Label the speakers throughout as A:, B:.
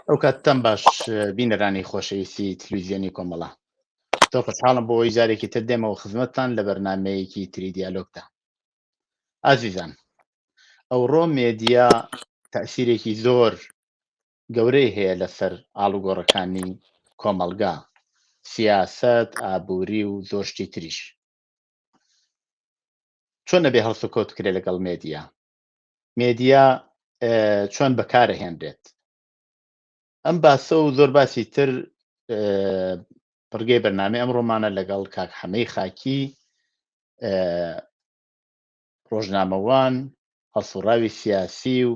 A: ئەو کاتتان باش بینەرانی خۆشەویستی تلویزیۆنی کۆمەڵە. زۆر خۆشحاڵم بۆ ئەوەی جارێکی تر دێمەوە خزمەتتان لە بەرنامەیەکی تری دیالۆگدا. ئازیزان ئەوڕۆ مێدیا تەئسیرێکی زۆر گەورەی هەیە لەسەر ئاڵوگۆڕەکانی کۆمەڵگا، سیاسەت، ئابووری و زۆر شتی تریش. چۆن ئەبێ هەڵسوکەوت بکرێت لەگەڵ مێدیا؟ مێدیا چۆن بەکارەهێنرێت؟ ئەم باسە و زۆر باسی تر پڕگەی بەرنامەی ئەمڕۆمانە لەگەڵ کاک حەمەی خاکی ڕۆژنامەوان، هەڵسوڕاوی سیاسی و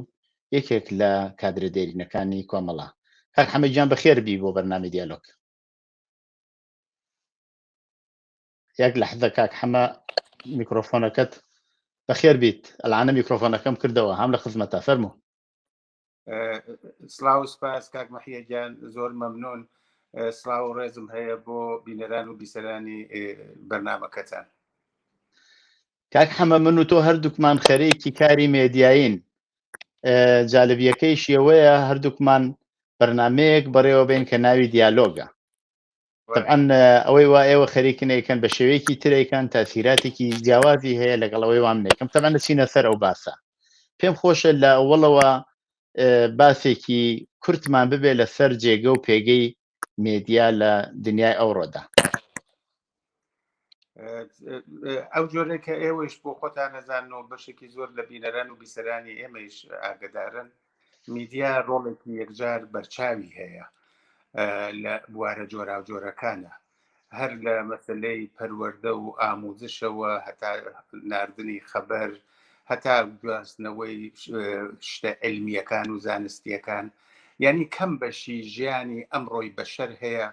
A: یەکێک لە کادرە دێرینەکانی کۆمەڵە. کاک حەمە گیان بەخێر بی بۆ بەرنامەی دیالۆگ. یەک لەحزە کاک حەمە میکرۆفۆنەکەت بەخێر بیت ئەلانە میکرۆفۆنەکەم کردەوە هەم لە خزمەتە فەرموو.
B: سلااو سپاس کاک مەحیە گیان زۆر مەمنون سلااو و ڕێزم هەیە بۆ بینەران و بیسەرانی بەرنمەکەتان.
A: کاک حەمە من و تۆ هەردووکمان خەرێکی کاری مێدیایین جالبیەکەی شێوەیە هەردووکمان بەرنمەیەک بەڕێوە بین کە ناوی دیالۆگە طبعا ئەوەی وا ئێوە خەریکن ئەیکەن بە شێوەیەکی تر ئەیکەن تاسیراتێکی جیاوازی هەیە لەگەڵ ئەوەی وام نەکەم تەبعەن دەچینە سەر ئەو باسە پێم خۆشە لە ئەوەڵەوە باسێکی کورتمان ببێ لەسەر جێگە و پێگەی مێدیا لە دنیای ئەوڕۆدا.
B: ئەو جۆرێک کە ئێوەیش بۆ خۆتان نەزانن و بەشێکی زۆر لە بینەران و بیسەرانی ئێمەیش ئاگدارن میدیا ڕۆڵێکی یەکجار بەرچاوی هەیە لە بوارە جۆراوجۆرەکانە هەر لە مەسلەی پەروەردە و ئاموزشەوە هەتا ناردنی خەبەر هەتا گواستنەوەی شتە علمیەکان و زانستیەکان یعنی کەم بەشی ژیانی ئەمڕۆی بەشەر هەیە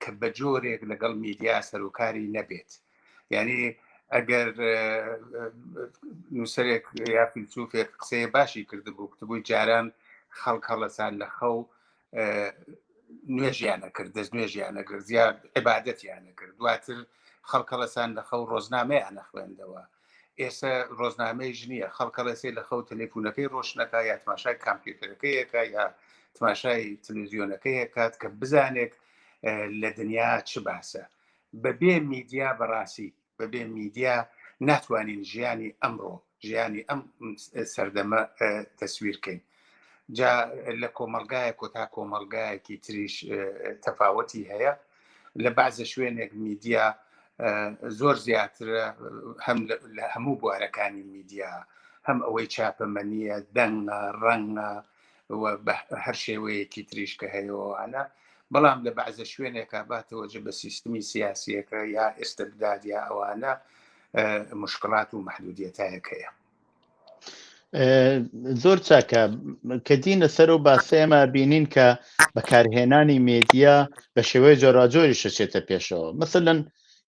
B: کە بە جۆرێک لەگەڵ میدیا سەرۆکاری نەبێت یعنی ئەگەر نووسەرێک یا فیلسوفێک قسەیە باشی کردبوو کتبووی جاران خەڵک هەڵەسان لە خەو نوێژیانە کرد دەست نوێژیانە کرد یا عیبادەتیانە کرد دواتر خەڵک هەڵەسان لە خەو ڕۆزنامەیانە خوێندەوە ئێستا ڕۆزنامەیش نییە خەڵک هەڵەسێ لە خەو تەلەفۆنەکەی ڕۆشنەکە یا تماشای کامپیوتەرەکەیەکە یا تماشای تلویزیۆنەکەیەکات کە بزانێت لە دنیا چ باسە بەبێ میدیا بەڕاستی بەبێ میدیا ناتوانین ژیانی ئەمڕۆ ژیانی ئەم سەردەمە تەسویرکەین جا لە کۆمەلگایە کۆتا کۆمەلگایەکی تریش تەفاوەتی هەیە لە بەعزە شوێنێک میدیا زۆر زیاترە هەم لە هەموو بوارەکانی میدیا هەم ئەوەی چاپەمەنیە دەنگە ڕەنگە و هەر شێوەیەکی تریش کە هەیەوانە بەڵام لە بەعزە شوێنێکا باتەوەجە بە سیستمی سیاسیەکە یا ئێستبداد یا ئەوانە مشکلات و محدودیەتایەک هەیە.
A: زۆر چاکە کە دینە سەر و باسە ئێمە بینین کە بەکارهێنانی مێدیا بە شێوەی جۆراجۆری شەچێتە پێشەوە مثلەن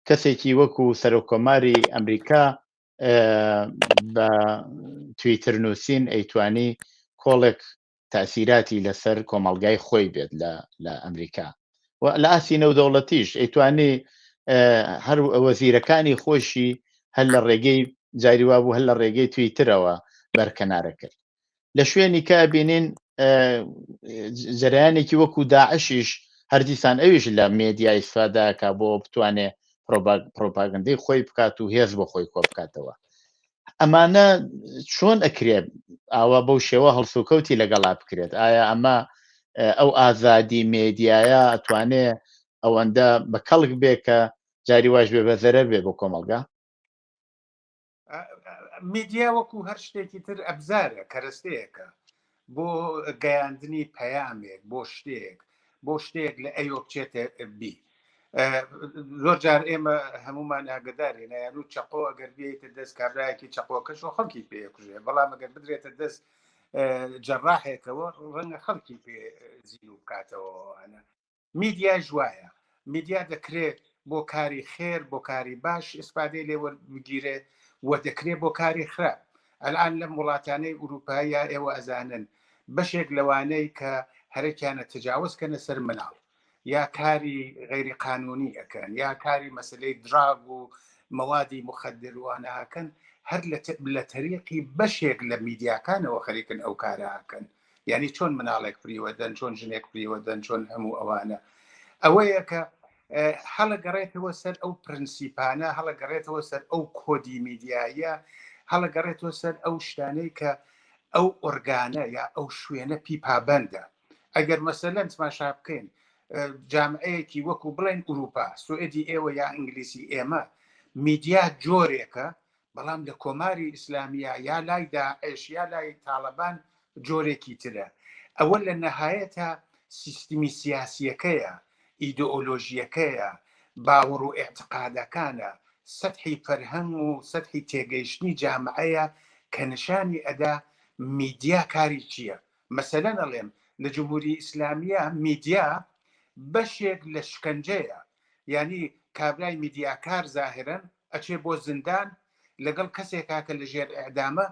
A: کەسێکی وەکو سەرۆک کۆماری ئەمریکا بە تویتر نووسین ئەیتوانی کۆڵێک تاسیراتی لەسەر کۆمەڵگای خۆی بێت لە ئەمریکا و لە ئاستی نێودەوڵەتیش ئەیتوانی هەر وەزیرەکانی خۆشی هەر لە ڕێگەی جاری وابوو هەر لە ڕێگەی تویترەوە بەرکەنارە کرد لە شوێنی کە بینین جەرەیانێکی وەکو داعشیش هەردیسان ئەویش لە مێدیا ئیسفاداکە بۆ بتوانێ پرۆپاگەندەی خۆی بکات و هێز بۆ خۆی کۆ بکاتەوە ئەمانە چۆن ئەکرێ ئاوا بەو شێوە هەڵسوکەوتی لەگەڵا بکرێت ئایا ئەمە ئەو ئازادی مێدیایە ئەتوانێ ئەوەندە بە کەڵک بێ کە جاری واش بێ بە زەرەر بێ بۆ کۆمەڵگا؟
B: میدیا وەکو هەر شتێکی تر ئەبزارە کەرەستەیەکە بۆ گەیاندنی پەیامێک بۆ شتێک بۆ شتێک لە ئەیۆ بچێتە بی زۆر جار ئێمە هەمومان ئاگداری نایان و چەقۆ ئەگەر بێتە دەست کابراایەکی چەقۆکەش و خەڵکی پێکوژێ بەڵام ئەگەر بدرێتە دەست جەراحێکەوە ڕەنگە خەڵکی پێ زیین و بکاتەوەوانە میدیایش وایە، میدیا دەکرێت بۆ کاری خێر، بۆ کاری باش ئیسفادەی لێ وەربگیرێ و دەکرێت بۆ کاری خراپ. ئەلئان لەم وڵاتانەی ئورووپاییە ئێوە ئەزانن بەشێک لەوانەی کە هەرەکیانە تەجاوز کەنە سەر مناڵ یا کاری غەیری قانوونی ئەکەن یا کاری مەسەلەی دراگ و مەوادی مخدر وانە ئەکەن هەر لە تەریقی بەشێک لە میدیاکانەوە خەریکن ئەو کارە ئەکەن. یعنی چۆن مناڵێک فریوەدەن، چۆن ژنێک فریوەدەن، چۆن هەموو ئەوانە. ئەوەیە کە هەڵەگەڕێتەوە سەر ئەو پرنسیپانە، هەڵەگەڕێتەوە سەر ئەو کۆدی میدیاییە، هەڵەگەڕێتەوە سەر ئەو شتانەی کە ئەو ئۆرگانە یا ئەو شوێنە پی پابەندە. ئەگەر مەسەلەن تماشا بکەین جامعەیەکی وەکو بڵێن ئوروپا، سوئدی ئێوە یا ئینگلیسی ئێمە، میدیا جۆرێکە، بەڵام لە کۆماری ئیسلامیە یا لای داعش یا لای تاڵەبان جۆرێکی ترە. ئەوە لە نەهایەتە سیستمی سیاسیەکەیە، ئیدۆلۆژیەکەیە، باوەڕ و ئیعتقادەکانە، سەتحی فەرهەنگ و سەتحی تێگەیشتنی جامعەیە کە نشانی ئەدا میدیا کاری چییە. مەسەلەن ئەڵێم لە جمهوری ئیسلامیە میدیا بەشێک لە شکەنجەیە، یانی کابرای میدیاکار زاهرەن ئەچێ بۆ زیندان لەگەڵ کەسێکا کە لە ژێر ئیعدامە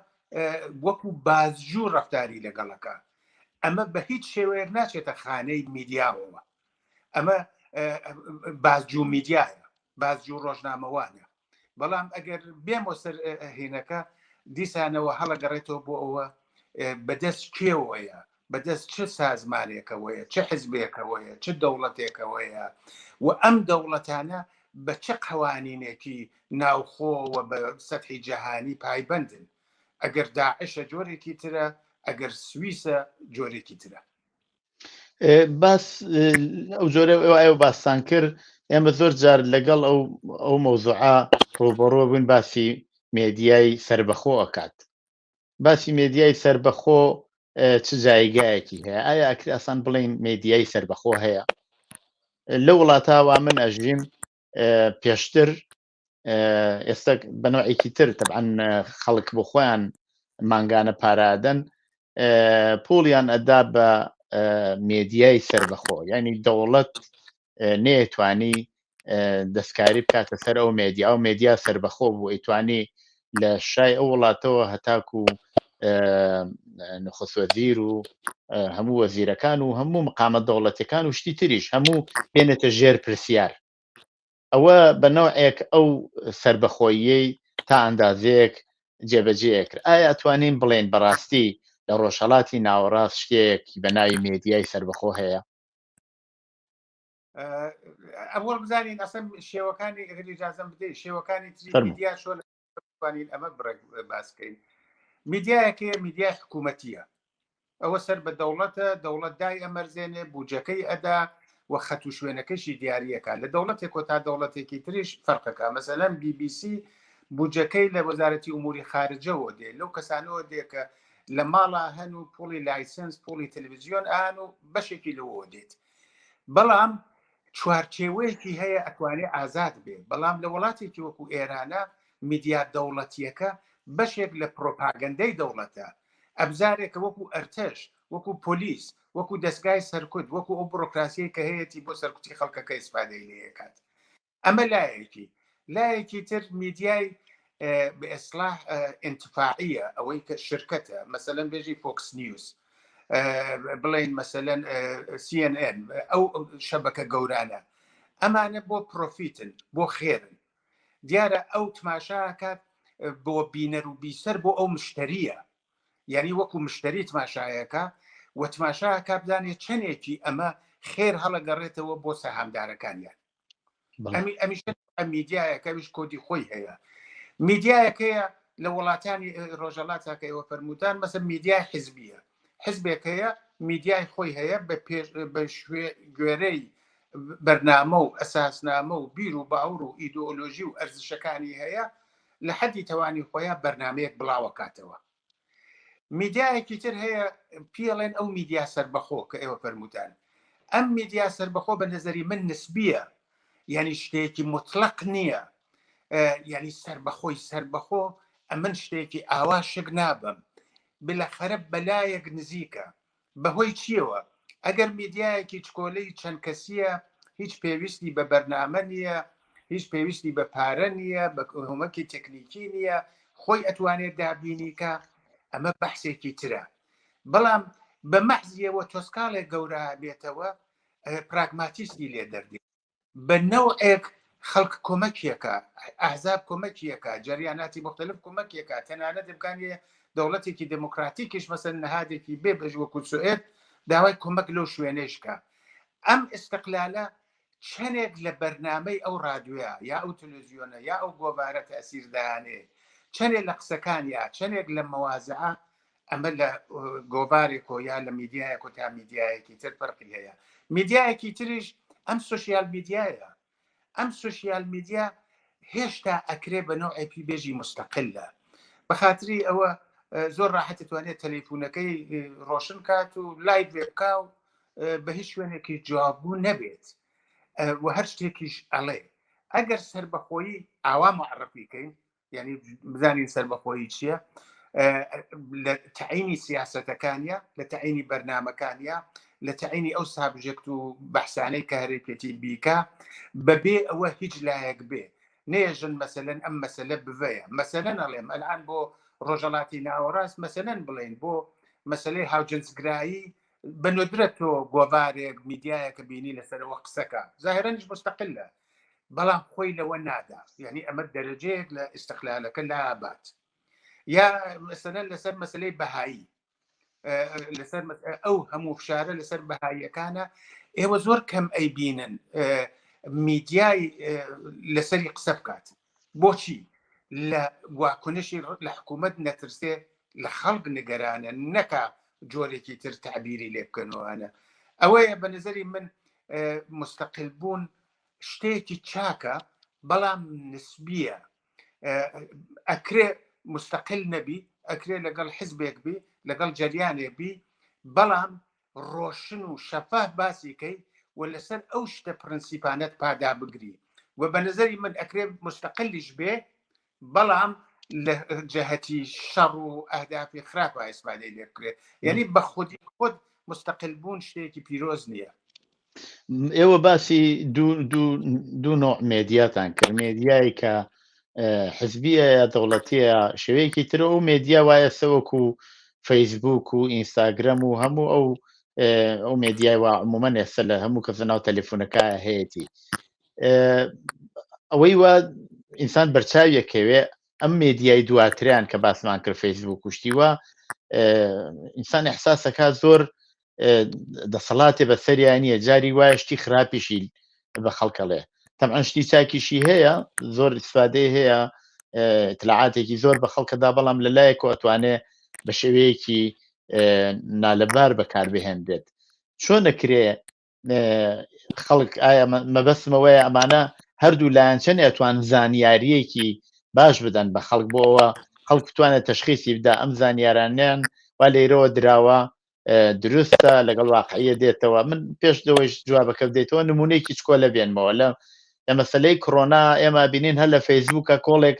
B: وەکو بازجوو ڕەفتاری لەگەڵەکە. ئەمە بە هیچ شێوەیەک ناچێتە خانەی میدیاوەوە. ئەمە بازجوو میدیایە، بازجوو ڕۆژنامەوانە. بەڵام ئەگەر بێمەوە سەر هینەکە، دیسانەوە هەڵەگەڕێتەوە بۆ ئەوە بەدەست کێوەیە، بەدەست چ سازمانێکەوەیە، چ حزبێکەوەیە، چ دەوڵەتێکەوەیە و ئەم دەوڵەتانە بە چ قوانینێکی ناوخۆ و بە سەتحی جەهانی پایبەندن. ئەگەر داعشە جۆرێکی ترە، ئەگەر سویسە جۆرێکی ترە.
A: باس ئەو جۆرە ئێوە باستان کرد، ئێمە زۆر جار لەگەڵ ئەو مەوزوعە ڕووبەڕوو بووین، باسی مێدیای سەربەخۆ ئەکات. باسی مێدیای سەربەخۆ چ جایگایەکی هەیە؟ ئایا ئەکرێ ئاسان بڵێین مێدیای سەربەخۆ هەیە؟ لە وڵاتە وا من ئەژیم پێشتر، ئێستا بە نەوعێکی تر تەبعەن خەڵک بۆ خۆیان مانگانە پارادەن، پوڵیان ئەدا بە مێدیای سەربەخۆ، یعنی دەوڵەت نەیەتوانی دەستکاری بکاتە سەر ئەو مێدیا، ئەو مێدیا سەربەخۆ بوو، ئەیتوانی لە شای ئەو وڵاتەوە هەتاکو نخست وەزیر و هەموو وەزیرەکان و هەموو مقامە دەوڵەتەکان و شتی تریش هەموو بێنێتە ژێر پرسیار. ئەوە بە نەوعێک ئەو سەربەخۆییەی تا ئەندازەیەک جێبەجێ کرد. ئایا ئەتوانین بڵێن بەڕاستی لە ڕۆژهەڵاتی ناوەڕاست شتێکی بە ناوی مێدیای سەربەخۆ هەیە؟
B: ئەوە بزانین ئەسم شێوەکانی ئەگەر ئیجازەم بدەیت شێوەکانی تری میدیا چۆن بتوانین ئەمە بڕێک باسکەین. میدیایەکەیە میدیای حکوومەتیە، ئەوە سەر بە دەوڵەتە، دەوڵەت دای ئەمەرزێنێ، بودجەکەی ئەدا و خەت و شوێنەکەشی دیاریەکە. لە دەوڵەتێک و تا دەوڵەتێکی تریش فەرقەکە. مەسەلەن بی بی سی بودجەکەی لە وەزارەتی ئوموری خارجەوە دێ، لەو کەسانەوە دێ کە لە ماڵا هەن و پوڵی license، پوڵی تەلەڤیزیۆن ئان و بەشێکی لەوەوە دێت. بەڵام چوارچێوەیەکی هەیە ئەتوانێ ئازاد بێ. بەڵام لە وڵاتێکی وەکو ئێرانە میدیا دەوڵەتیەکە بەشێک لە پرۆپاگەندەی دەوڵەتە، ئەبزارێکە وەکو ئەرتەش، وەکو پۆلیس، وەکو دەستگای سەرکوت، وەکو ئەو بڕۆکراسیەی کە هەیەتی بۆ سەرکوتی خەڵکەکە ئیسفادەی لێکات. ئەمە لایەکی. لایەکی تر میدیای بە ئێسلاح ئینتفاعیە، ئەوەی کە شرکەتە، مەسەلەن بێژی فۆکس نیوز، بڵین مەسەلەن CNN، ئەو شەبەکە گەورانە، ئەمانە بۆ profit ن، بۆ خێرن. دیارە ئەو تماشاکات بۆ بینەر و بیسەر، بۆ ئەو مشتریە، یعنی وەکو مشتری تماشایەکە و تماشاکە بزانێت چەندێکی ئەمە خێر هەڵەگەڕێتەوە بۆ سەهامدارەکانیان. ئەمی ئەمیش میدیایەکە، ئەویش کۆدی خۆی هەیە. میدیایەکەیە لە وڵاتانی ڕۆژەڵاتە کە ئێوە فەرمووتان، مەسە میدیای حزبیە، حزبێک هەیە میدیای خۆی هەیە بە پێش بە گوێرەی بەرنامە و ئەساسنامە و بیر و باوڕ و ئیدۆلۆژی و ئەرزشەکانی هەیە، لە حەدی تەوانی خۆیان بەرنمەیەک بڵاوەکاتەوە. میدیایەکی تر هەیە پێڵێن ئەو میدیا سەربەخۆ کە ئێوە فەرمووتان. ئەم میدیا سەربەخۆ بە نظری من نسبیە، یعنی شتێکی مطلق نییە، یعنی سەربەخۆی سەربەخۆ ئەمن شتێکی ئاوا شک نابم، بلەخەرە بەلایەک نزیکە. بەهۆی چیەوە؟ ئەگەر میدیایەکی چکۆلەی چەند کەسیە، هیچ پێویستی بە بەرنامە نییە، هیچ پێویستی بە پارە نییە، بە هۆمەکی تەکنیکی نییە، خۆی ئەتوانێت دابینی کە ئەمە بەحسێکی ترە. بەڵام بە مەحزیەوە تۆسکاڵێک گەورە بێتەوە پراگماتیستی لێ دەردێت، بە نەوعێک خەڵک کۆمەکیەکە، ئەحزاب کۆمەکیەکە، جەریاناتی مختلف کۆمەکیەکە، تەنانەت ئیمکانیە دەوڵەتێکی دێموکراتیکیش مەسەن نەهادێکی بێ بەش وەکو سوئێد داوای کۆمەک لەو شوێنەیش کە. ئەم ئیستقلالە چەنێک لە بەرنامەی ئەو ڕادیۆیە یا ئەو تلویزیۆنە یا ئەو گۆڤارە تەئسیر دانێ، چەنێ لە قسەکانیا، چەنێک لە مەوازعە، ئەمە لە گۆڤارێک و یا لە میدیایەک و تا میدیایەکی تر فەرقی هەیە. میدیایەکی تریش ئەم سوسیال میدیایە. ئەم سوسیال میدیا هێشتا ئەکرێ بە نەوعێکی بێژی مستەقلە، بە خاتری ئەوە زۆر ڕاحەت توانێت تەلەفونەکەی ڕۆشن کات و live بکا و بە هیچ شوێنێکی جواببوو نەبێت و هەر شتێکیش ئەڵێ. ئەگەر سربەخۆیی ئاوا معرفی کەین، یعنی بزانین سربەخۆیی چییە، لە تعینی سیاسەتەکانە، لە تعینی بەرنامەکانە، لە تعینی ئەو subject و بەحسانەی کە هەرێکێتی بیکە، بەبێ ئەوە هیچ لایەک بێ نێژن مەسەلەن ئەم مەسەلە بڤەیە. مەسەلەن ئەڵێم ئەلان بۆ ڕۆژەڵاتی ناوەڕاست، مەسەلەن بڵێن بۆ مەسلەی هاوجنسگرایی بە ندرە تۆ گۆڤارێک میدیایەکە بینی لەسەرەوە قسەکە، زاهرەنیش مستەقلە، بەڵام خۆی لەوە نادا، یعنی ئەمە دەرەجەیەک لە ئیستقلالەکە لابات. یا مەسەلەن لەسەر مەسلەی بەهایی، لەسەر ئەو هەموو فشارە لەسەر بەهاییەکانە، ئێوە زۆر کەم ئەیبینن میدیای لەسەری قسە بکات. بۆچی؟ لە واکنشی لە حکوومەت نەترسێ، لە خەڵک نگەرانە نەکا جۆرێکی تر تعبیری لێ بکەنەوەە. ئەوەیە بە نظری من مستەقل بوون شتێکی چاکە، بەڵام نسبیە. ئەکرێ مستەقل نەبی، ئەکرێ لەگەڵ حزبێک بی، لەگەڵ جەریانێک بی، بەڵام ڕۆشن و شەفاف باسی کەی و لەسەر ئەو شتە پرنسیپانەت پادا بگری. و بە نظری من ئەکرێ مستەقلیش بێ، بەڵام لە جەهەتی شەڕ و ئەهدافی خراپ ئیسفادەی لێ بکرێت. یعنی بە خودی خۆت مستەقل بوون شتێکی پیرۆز نییە.
A: ئێوە باسی دوو نوع مێدیاتان کرد، مێدیایی کە حزبیە یا دەوڵەتیە شێوەیەکی تر، ئەو مێدیا وایە سەوەک و فەیسبوک و ئینستاگرام و هەموو ئەو مێدیای وا عموما ئێستا لە هەموو کەس ناو تەلەفۆنەکە هەیەی. ئەوەی وا ئینسان بەرچاویەکەوێ ئەم مێدیای دواتریان کە باسمان کرد فەیسبوک کوشتی وە ئینسان احساسەکە زۆر دەسەڵاتێ بە سەریان نییە، جاری وایە شتی خراپیشی بە خەڵکەڵێ، تەبعەن شتی چاکیشی هەیە، زۆر ئیسفادەی هەیە، اطلاعاتێکی زۆر بە خەڵکەدا، بەڵام لە لایەکەوە ئەتوانێ بە شێوەیەکی نالەبار بەکاربهێنرێت. چۆن ئەکرێ خەڵک، ئایا مەبەستمەوەیە ئەمانە هەردوو لایەن چەند ئەتوان زانیاریەکی باش بدەن بە خەڵک بۆ ئەوە خەڵک بتوانێت تەشخیسی بدا ئەم زانیارانیان وا لێرەوە دراوە دروستە لەگەڵ واقعیە دێتەوە؟ من پێش لەوەیش جوابەکە بدەیتەوە نمونەیەکی چکۆلە بێنمەوە. لە مەسلەی کۆرۆنا ئێمە بینین هەر لە فەیسبوکە کۆڵێک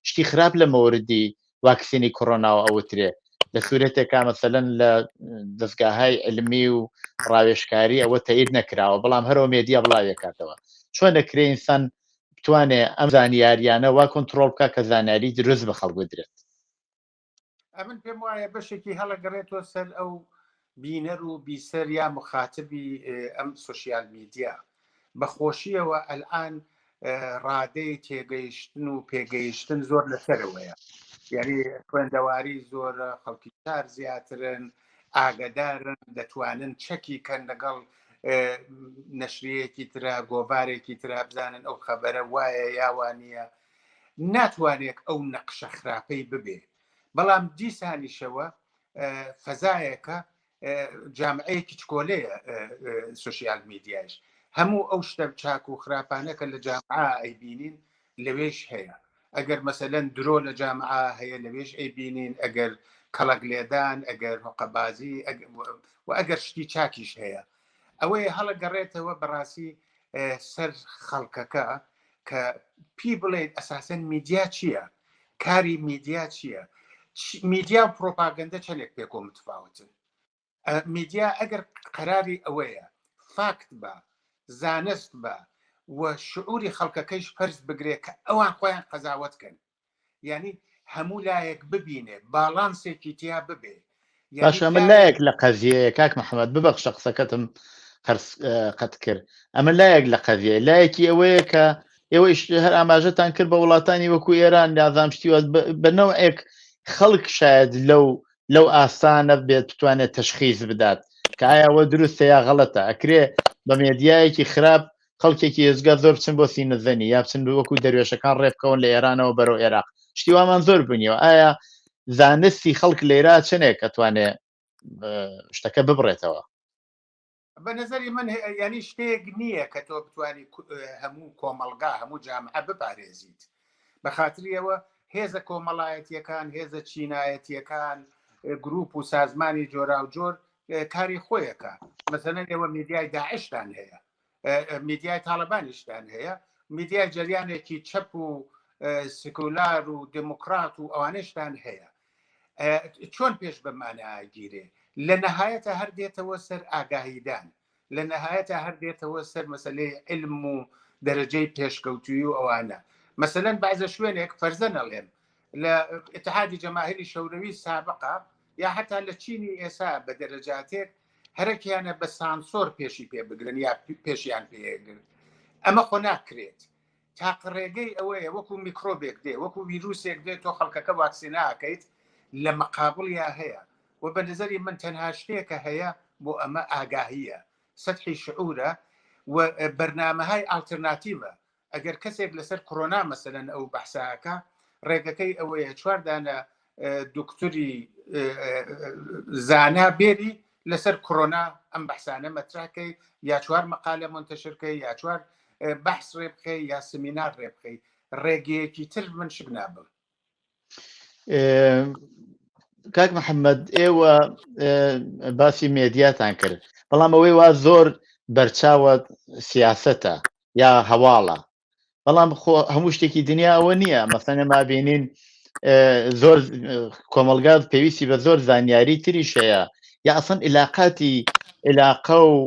A: شتی خراپ لە مەوردی واکسینی کۆرۆناوە ئەوترێ، لە سوورەتێکا مەسەلەن لە دەستگاهای علمی و ڕاوێژکاری ئەوە تەئید نەکراوە، بەڵام هەرەوە مێدیا بڵاوێکاتەوە. چۆن دەکرێ ئینسان بتوانێ ئەم زانیاریانە وا کۆنترۆڵ بکە کە زانیاری دروست بە خەڵک بدرێت؟
B: ئەمن پێم وایە بەشێکی هەڵەگەڕێتەوە سەر ئەو بینەر و بیسەر یا مخاتبی ئەم سوسیال میدیا. بەخۆشیەوە ئەلان ڕادەی تێگەیشتن و پێگەیشتن زۆر لەسەرەوەیە، یعنی خوێندەواری زۆرە، خەڵکی شار زیاترن، ئاگدارن، دەتوانن چەکی کەن لەگەڵ نەشریەکی ترا، گۆڤارێکی ترا، بزانن ئەو خەبەرە وایە یاوانە. ناتوانێت ئەو نەقشە خراپەی ببێ، بەڵام دیسانیشەوە فەزایەکە جامعەیەکی چکۆلەیە سوسیال میدیایش، هەموو ئەو شتە چاک و خراپانە کە لە جامعە ئەیبینین لەوێش هەیە. ئەگەر مەسەلەن درۆ لە جامعە هەیە لەوێش ئەیبینین، ئەگەر کەڵک لێدان، ئەگەر هۆقەبازی و ئەگەر شتی چاکیش هەیە. ئەوەیە هەڵەگەڕێتەوە بەڕاستی سەر خەڵکەکە کە پی بڵێت ئەساسەن میدیا چییە، کاری میدیا چییە، میدیا و پرۆپاگەندە چەندێک پێکۆ متفاوتن. میدیا ئەگەر قەراری ئەوەیە فاکت بە زانست بە و شعوری خەڵکەکەیش فەرز بگرێ کە ئەوان خۆیان قەزاوەت کەن، یعنی هەموو لایەک ببینێ، باڵانسێکی تیا ببێ.
A: باشە ئەمە لایەک لە قەزیەیە کاک محەممەد، ببەخشە قسەکەتم قەت کرد. ئەمە لایەک لە قەزیە، لایەکی ئەوەیە کە ئێوەیش هەر ئاماژەتان کرد بە وڵاتانی وەکو ئێران نازام شتی وا بە نەوعێک خەڵک شاید لەو لەو ئاسانە بێت بتوانێت تەشخیص بدات کە ئایا ئەوە دروستە یا غەڵەتە ئەکرێ بە مێدیایەکی خراپ خەڵکێکی ئێزگا زۆر بچن بۆ سینەزەنی یا بچن وەکو دەروێشەکان ڕێ بکەون لە ئێرانەوە بەرەو عێراق شتی وامان زۆر بنیەوە ئایا زانستی خەڵک لێرا چنێک ئەتوانێ شتەکە ببڕێتەوە؟
B: بە نظری من ینی شتێک نییە کە تۆ بتانی هەموو کۆمەلگا هەموو جامعە بپارێزیت بە خاتریەوە هێزە کۆمەڵایەتیەکان هێزە چینایەتیەکان گروپ و سازمانی جۆراوجۆر کاری خۆیەکە مەسەلەن ئێوە میدیای داعشتان هەیە میدیای تاالبانیشتان هەیە میدیای جریانێکی چەپ و سکولار و دموکرات و ئەوانشتان هەیە چۆن پێش بەمانە ئەگیرێ لە نەهایەتە هەر دێتەوە سەر ئاگاهیدان لە نەهایەتە هەر دێتەوە سەر مەسلەی علم و دەرەجەی پێشکەوتوی و ئەوانە مەسەلەن بەعزە شوێنێک فەرزە نەڵێم لە اتحادی جەماهیری شەورەوی سابقە یا حتا لە چینی ئێسا بە دەرەجاتێک هەرەکیانە بە سانسۆر پێشی پێ بگرن یا پێشیان پێگرن ئەمە خۆ ناکرێت تاقە ڕێگەی ئەوەیە وەکو میکرۆبێک دێ وەکو ویروسێک دێ تۆ خەڵکەکە واکسیناکەیت لە مەقابڵیا هەیە و بە نظری من تەنها شتێکە هەیە بۆ ئەمە ئاگاهیە سەتحی شعورە و بەرنامەهای ئالتەرناتیڤە ئەگەر کەسێک لەسەر کۆرۆنا مەسەلەن ئەو بەحساکە ڕێگەکەی ئەوەیە چواردانە دکتۆری زانا بێری لەسەر کۆرۆنا ئەم بەحسانە مەتراکەی یا چوار مەقالە منتەشرکەی یا چوار بەحس ڕێ بخەی یا سمینار ڕێ بخەی ڕێگەیەکی تر من شک نابم.
A: کاک محەممەد ئێوە باسی مێدیاتان کرد بەڵام ئەوەی وا زۆر بەرچاوە سیاستە یا هەواڵە بەڵام خۆ هەموو شتێکی دنیا ئەوە نییە مەسەنە ما بینین زۆر کۆمەلگا پێویستی بە زۆر زانیاری تریش هەیە یا ئەسەن علااقاتی علاقە و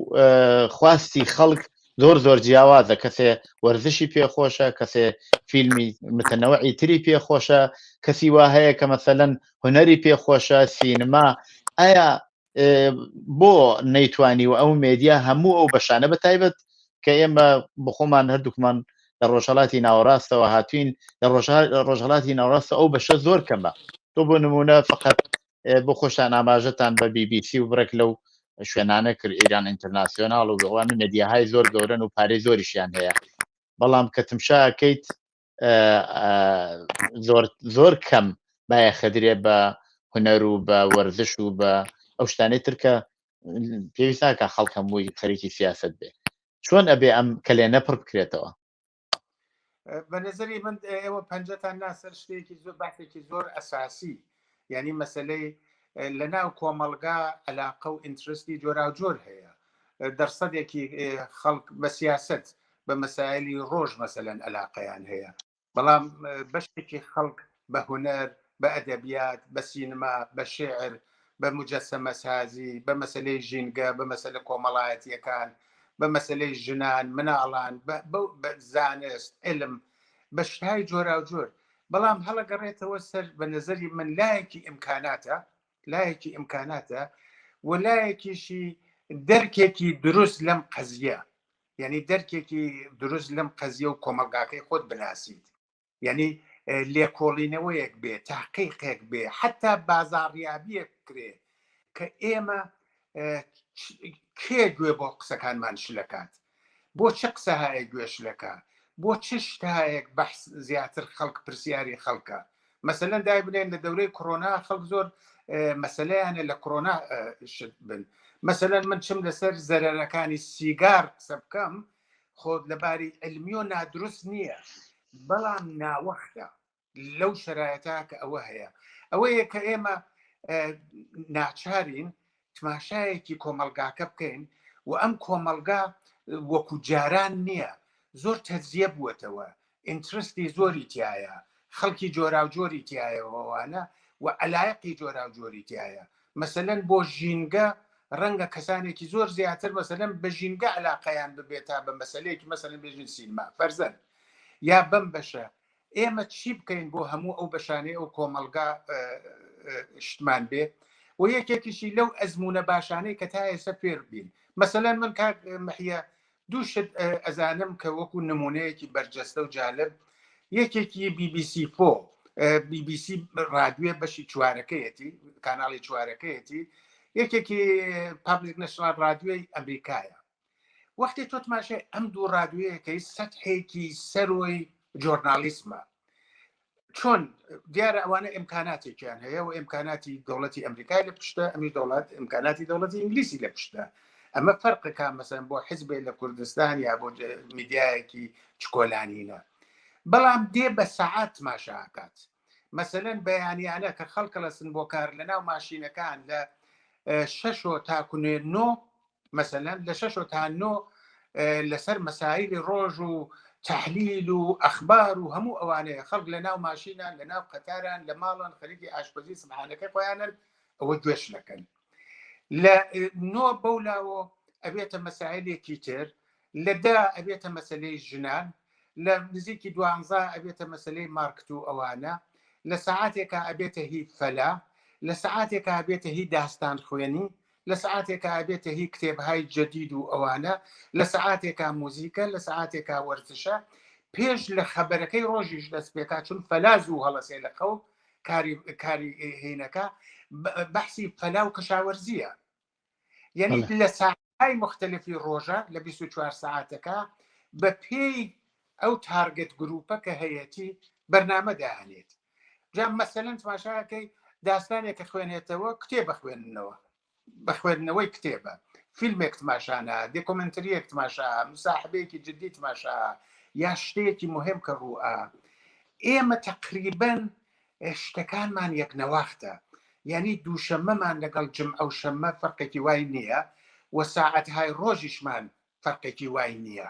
A: خواستی خەڵک زۆر زۆر جیاوازە کەسێ وەرزشی پێخۆشە کەسێ فیلمی متەنەوەعی تری پێخۆشە کەسی وا هەیە کە مەسەلەن هونەری پێخۆشە سینما ئایا بۆ نەیتوانی و ئەو مێدیا هەموو ئەو بەشانە بە تایبەت کە ئێمە بخۆمان هەردووکمان لە ڕۆژهڵاتی ناوەڕاستەوە هاتوین لە ڕۆژهڵاتی ناوەڕاستە ئەو بەشە زۆر کەمە تۆ بۆ نمونە فقط بۆ خۆشتان ئاماژەتان بە BBC و بڕێک لەو شوێنانە کرد ئیران ئینتەرناسیۆناڵ و ئەوانە مێدیاهای زۆر گەورەن و پارەی زۆریشیان هەیە بەڵام کە تمشاکەیت زۆر زۆر کەم بایەخەدرێ بە هونەر و بە وەرزش و بە ئەو شتانەی ترکە پێویست ناکە خەڵک هەمووی خەریکی سیاست بێ چۆن ئەبێ ئەم کەلێنە پڕ بکرێتەوە؟
B: بە نظری من ئێوە پەنجەتان ناسەر شتێکی زۆر باسێکی زۆر ئەساسی یعنی مەسلەی لە ناو کۆمەڵگا علاقە و interest ی جۆراوجۆر هەیە دەرسەدێکی خەڵک بە سیاست بە مەسایلی ڕۆژ مەسەلەن علاقەیان هەیە بەڵام بەشێکی خەڵک بە هونەر بە ئەدەبیات بە سینما بە شعر بە مجەسەمەسازی بە مەسلەی ژینگە بە مەسلە کۆمەڵایەتیەکان بە مەسلەی ژنان مناڵان بە زانست علم بە شتهای جۆراوجۆر بەڵام هەڵەگەڕێتەوە سەر بە نظری من لایەکی ئیمکاناتە لایەکی ئیمکاناتە و لایەکیشی دەرکێکی دروست لەم قەزیە یعنی دەرکێکی دروست لەم قەزیە و کۆمەلگاکەی خۆت بناسیت یعنی لێکۆڵینەوەیەک بێ تحقیقێک بێ حتا بازاڕیابیەک کرێ کە ئێمە کێ گوێ بۆ قسەکانمان شلەکات بۆ چ قسەهایەک گوێ شلەکا بۆ چ شتهایەک بەحس زیاتر خەڵک پرسیاری خەڵکە مەسەلەن دای بنێن لە دەورەی کۆرۆنا خەڵک زۆر مەسلەیانە لە کۆرۆنا شت بن مەسەلەن من چم لەسەر زەرەرەکانی سیگار قسە بکەم خۆ لەباری علمیۆ نادروست نییە بەڵام ناوەختە لەو شەرایەتە کە ئەوە هەیە ئەوەیە کە ئێمە ناچارین تماشایەکی کۆمەلگاکە بکەین و ئەم کۆمەلگا وەکو جاران نییە زۆر تەجزیە بووەتەوە interest ی زۆری تایە خەڵکی جۆراوجۆری تایەوەوانە و عەلایقی جۆراوجۆری تایە مەسەلەن بۆ ژینگە ڕەنگە کەسانێکی زۆر زیاتر مەسەلەن بە ژینگە علاقەیان ببێت تا بە مەسلەیەکی مەسەلەن بێژین سینما فەرزەن یا بەم بەشە ئێمە چی بکەین بۆ هەموو ئەو بەشانەی ئەو کۆمەڵگا شتمان بێ و یەکێکیشی لەو ئەزمونە باشانەی کە تا ئێستا فێر بین مەسەلەن من کاک مەحیە. دوو شت ئەزانم کە وەکو نمونەیەکی بەرجەستە و جالب یەکێکی BBC four BBC ڕادوێ بەشی چوارەکەیەتی کاناڵی چوارەکەیەتی یەکێکی public national ڕادوێی ئەمریکایە وەختی تۆ تماشای ئەم دوو ڕادوەیەکەی سەتحێکی سەرۆی جۆرنالیسمە چۆن دیارە ئەوانە ئیمکاناتێکیان هەیە و ئیمکاناتی دەوڵەتی ئەمریکای لە پشتە ئەمی دەوڵەت ئیمکاناتی دەوڵەتی ئینگلیسی لە پشتە ئەمە فەرقەکە مەسەن بۆ حزبێ لە کوردستان یا بۆ میدیایەکی چکۆلانینە بەڵام دێ بە سەعات ماشاکات مەسەلەن بەیانیانە کە خەڵکە لەسن بۆ کار لە ناو ماشینەکان لە شەشۆ تاکونێ نۆ مەسەلەن لە شەشۆ تا نۆ لەسەر مەسایلی ڕۆژ و تحلیل و ئەخبار و هەموو ئەوانەیە خەڵک لە ناو ماشینان لە ناو قەتاران لە ماڵان خەریکی ئاشپەزی سبحانەکەی خۆیانن ئەوە گوێش نەکەن لە نۆ بەولاوە ئەبێتە مەسایلێکی تر لە دا ئەبێتە مەسلەی ژنان لە نزیکی دوانزە ئەبێتە مەسلەی مارکت و ئەوانە لە سەعاتێکا ئەبێتە هی فەلا لە سەعاتێکا ئەبێتە هی داستان خوێنی لە سەعاتێکا ئەبێتە هی کتێبهای جەدید و ئەوانە لە سەعاتێکا موزیکە لە سەعاتێکا وەرزشە پێش لە خەبەرەکەی ڕۆژیش دەست پێکا چون فەلا زوو هەڵەسێ لە خەو کاری کاری هینەکە بەحسی فەلا و کەشاوەرزیە یعنی لە ساعتهای مختلفی ڕۆژە لە 24 ساعتەکە بە پێی ئەو target group ە کە هەیەتی بەرنامە دانێت جا مەسەلەن تماشاکەی داستانێک کە خوێنێتەوە کتێبە خوێندنەوە بە خوێندنەوەی کتێبە فیلمێک تماشانە documentary یەک تماشا مساحبەیەکی جدی تماشا یا شتێکی مهم کە ڕووە ئێمە تقریبن شتەکانمان یەک نەواختە یعنی دووشەمەمان لەگەڵ جمعە و شەممە فەرقێکی وای نییە و ساعەتهای ڕۆژیشمان فەرقێکی وای نییە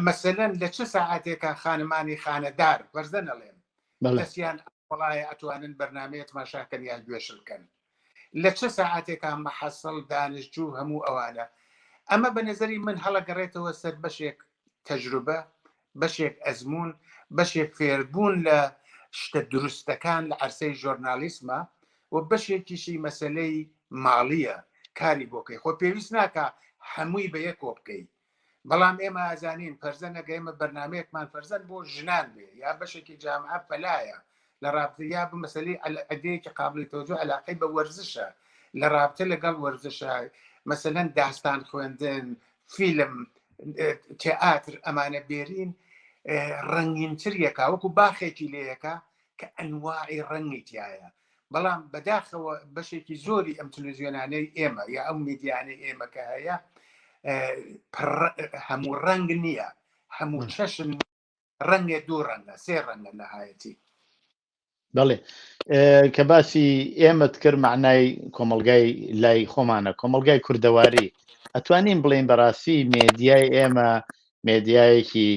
B: مەسەلەن لە چ ساعتێکە خانمانی خانەدار وەرزە نەڵێم دەستیان وڵایە ئەتوانن بەرنمەیە تماشاکەن یان گوێشل بکەن لە چ ساعتێکا مەحەسەڵ دانشجوو هەموو ئەوانە ئەمە بە نظری من هەڵەگەڕێتەوە سەر بەشێک تەجروبە بەشێک ئەزمون بەشێک فێربوون لە شتە دروستەکان لە عرسەی ژۆرنالیسمە و بەشێکیشی مەسلەی ماڵیە کاری بۆکەی خۆ پێویست ناکە هەمووی بە یەکۆ بکەی بەڵام ئێمە ئازانین فەرزەنەگە ئێمە بەرنمەیەکمان فەرزەن بۆ ژنان بێ یا بەشێکی جامعە فەلایە لە رابطە یا بە مەسەلەی عەدەیەکی قابلی تەوجه علاقەی بە وەرزشە لە رابطە لەگەڵ وەرزشە مەسەلەن داستان خوێندن فیلم تئاتر ئەمانە بێرین ڕەنگینتر یەکا وەکو باخێکی لەیەکە کە ئەنواعی ڕەنگی تایە بەڵام بەداخەوە بەشێکی زۆری ئەم تلویزیۆنانەی ئێمە یا ئەو میدیانەی ئێمە کە هەیە هەموو ڕەنگ نییە هەموو چەشن ڕەنگە دوو ڕەنگە سێ ڕەنگە نەهایەتی.
A: بەڵێ کە باسی ئێمەت کرد معنای کۆمەلگای لای خۆمانە کۆمەلگای کوردەواری ئەتوانین بڵێن بەڕاستی مێدیای ئێمە مێدیایەکی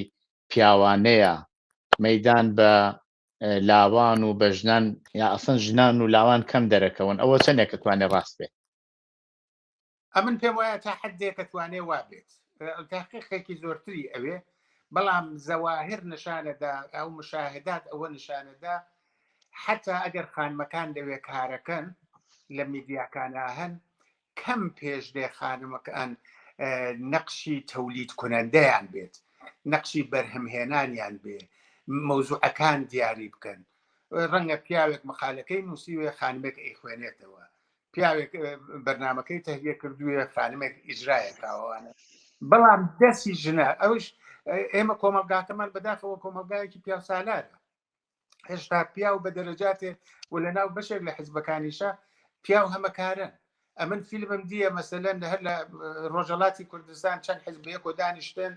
A: پیاوانەیە مەدان بە لاوان و بە ژنان یا ئەسن ژنان و لاوان کەم دەرەکەون ئەوە چەندێک توانێت ڕاست بێت
B: ئەمن پێم وایە تا حدێک ئەتوانێ وا بێت تحقیقێکی زۆرتری ئەوێ بەڵام زەواهر نیشانەدا ئەو مشاهدات ئەوە نیشانەدا حتا ئەگەر خانمەکان لەوێ کارەکەن لە میدیاکانە هەن کەم پێش دێ خانمەکان نەقشی تەولید کنەندەیان بێت نەقشی بەرهەمهێنانیان بێ مەوزوعەکان دیاری بکەن ڕەنگە پیاوێک مقالەکەی نووسیوێ خانمێک ئەیخوێنێتەوە پیاوێک بەرنمەکەی تەهیە کردووە خانمێک ئیجرایەکەوانە بەڵام دەستی ژنە ئەوش ئێمە کۆمەلگاکەمان بەداخەوە کۆمەلگایەکی پیاوسالارە هێشتا پیاو بە دەرەجاتێ و لە ناو بەشێک لە حزبەکانیشە پیاو هەمەکارن ئەمن فیلمم دیە مەسەلەن هەر لە ڕۆژەڵاتی کوردستان چەند حزب یەکۆ دانیشتن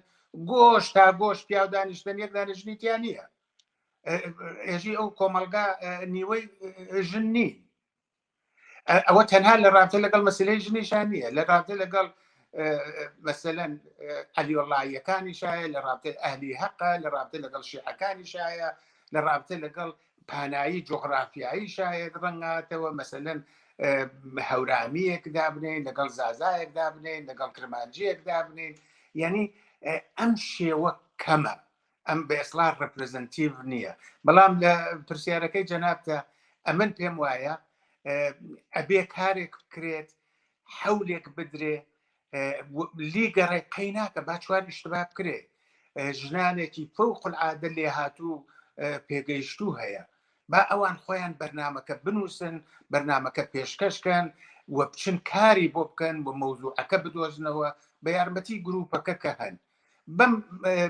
B: گۆش تا گۆش پیاو دانیشتن یەک دانیشتنی تیا نییە ئێژی ئەو کۆمەلگا نیوەی ژن نین ئەوە تەنها لە رابتە لەگەڵ مەسلەی ژنیشان نییە لە رابتە لەگەڵ مەسەلەن عەلیۆڵاییەکانی شایە لە رابتە ئەهلی هەقە لە رابتە لەگەڵ شیعەکانی شایە لە رابتە لەگەڵ پانایی جوغرافیایی شاید ڕەنگاتەوە مەسەلەن هەورامیەک دابنین لەگەڵ زازایەک دابنین لەگەڵ کرمانجیەک دابنین یعنی ئەم شێوە کەمە ئەم بە ئێسڵا representative نییە بەڵام لە پرسیارەکەی جەنابتە ئەمن پێم وایە ئەبێ کارێک بکرێت حەولێک بدرێ. لیگەڕێ قەی ناکە با چوار ئیشتبا بکرێ. ژنانێکی فەوق العادە لێهاتوو پێگەیشتوو هەیە، با ئەوان خۆیان بەرنامەکە بنووسن، بەرنامەکە پێشکەشکەن و بچن کاری بۆ بکەن و مەوزوعەکە بدۆزنەوە بە یارمەتی گروپەکە کە هەن. بەم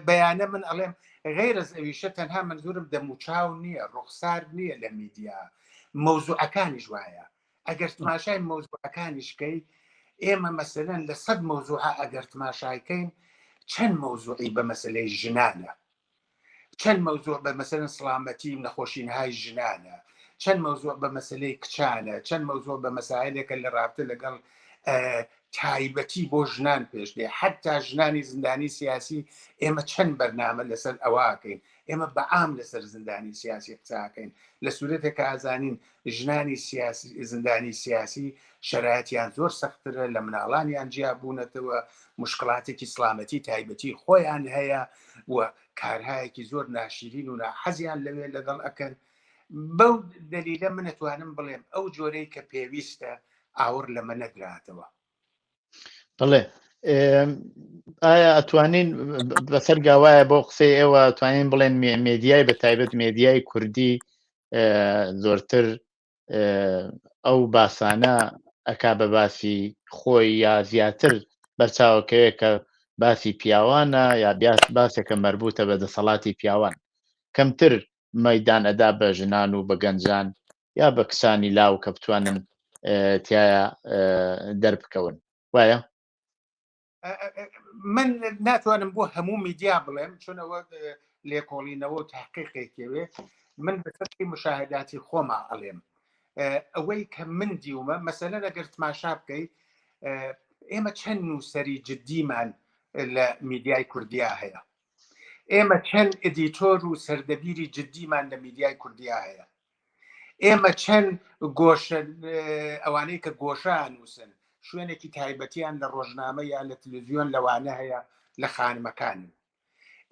B: بەیانە من ئەڵێم غەیرەز ئەویشە تەنها منزورم دەموچاو نییە، ڕوخسار نییە لە میدیا، مەوزوعەکانیش وایە. ئەگەر تماشای مەوزوعەکانیش کەی، ئێمە مەسەلەن لە 100 مەوزوعە ئەگەر تماشای کەین چەند مەوزوعی بە مەسەلەی ژنانە، چەند مەوزوع بە مەسەلەن سڵامەتی و نەخۆشینهای ژنانە، چەند مەوزوع بە مەسەلەی کچانە، چەند مەوزوع بە مەسایلێکە لە رابتە لەگەڵ تایبەتی بۆ ژنان پێش دێ. حتا ژنانی زیندانی سیاسی ئێمە چەند بەرنامە لەسەر ئەوەکەین، ئێمە بە عام لەسەر زیندانی سیاسی قساکەین لە سوورەتێک کە ئازانین ژنانی سیاسی زیندانی سیاسی شەرایەتیان زۆر سەختترە، لە مناڵانیان جیا بوونەتەوە، مشکلاتێکی سلامەتی تایبەتی خۆیان هەیە و کارهایەکی زۆر ناشیرین و ناحەزیان لەوێ لەگەڵ ئەکەن. بەو دەلیلە من ئەتوانم بڵێم ئەو جۆرەی کە پێویستە ئاوڕ لەمە نەدراتەوە.
A: بەڵێ، ئایا ئەتوانین بەسەر گاوایە بۆ قسەی ئێوە توانین بڵێن مێدیای بە تایبەت مێدیای کوردی زۆرتر ئەو باسانە ئەکا بە باسی خۆی یا زیاتر بەرچاوەکەوێت کە باسی پیاوانە یا باسێکە مەربوتە بە دەسەڵاتی پیاوان، کەمتر مەدان ئەدا بە ژنان و بە گەنجان یا بە کچانی لاو کە بتوانن تایە دەربکەون وایە؟
B: من ناتوانم بۆ هەموو میدیا بڵێم چون ئەوە لێکۆڵینەوە و تحقیقێکەوێ. من بەسەری مشاهداتی خۆما ئەڵێم ئەوەی کە من دیومە، مەسەلەن ئەگەر تماشا بکەی ئێمە چەند نووسەری جددیمان لە میدیای کوردیا هەیە، ئێمە چەند ئەدیتۆر و سەردەبیری جددیمان لە میدیای کوردیا هەیە، ئێمە چەند گۆشە ئەوانەی کە گۆشە نووسن شوێنێکی تایبەتیان لە ڕۆژنامە یا لە تلویزیۆن لەوانە هەیە لە خانمەکانن،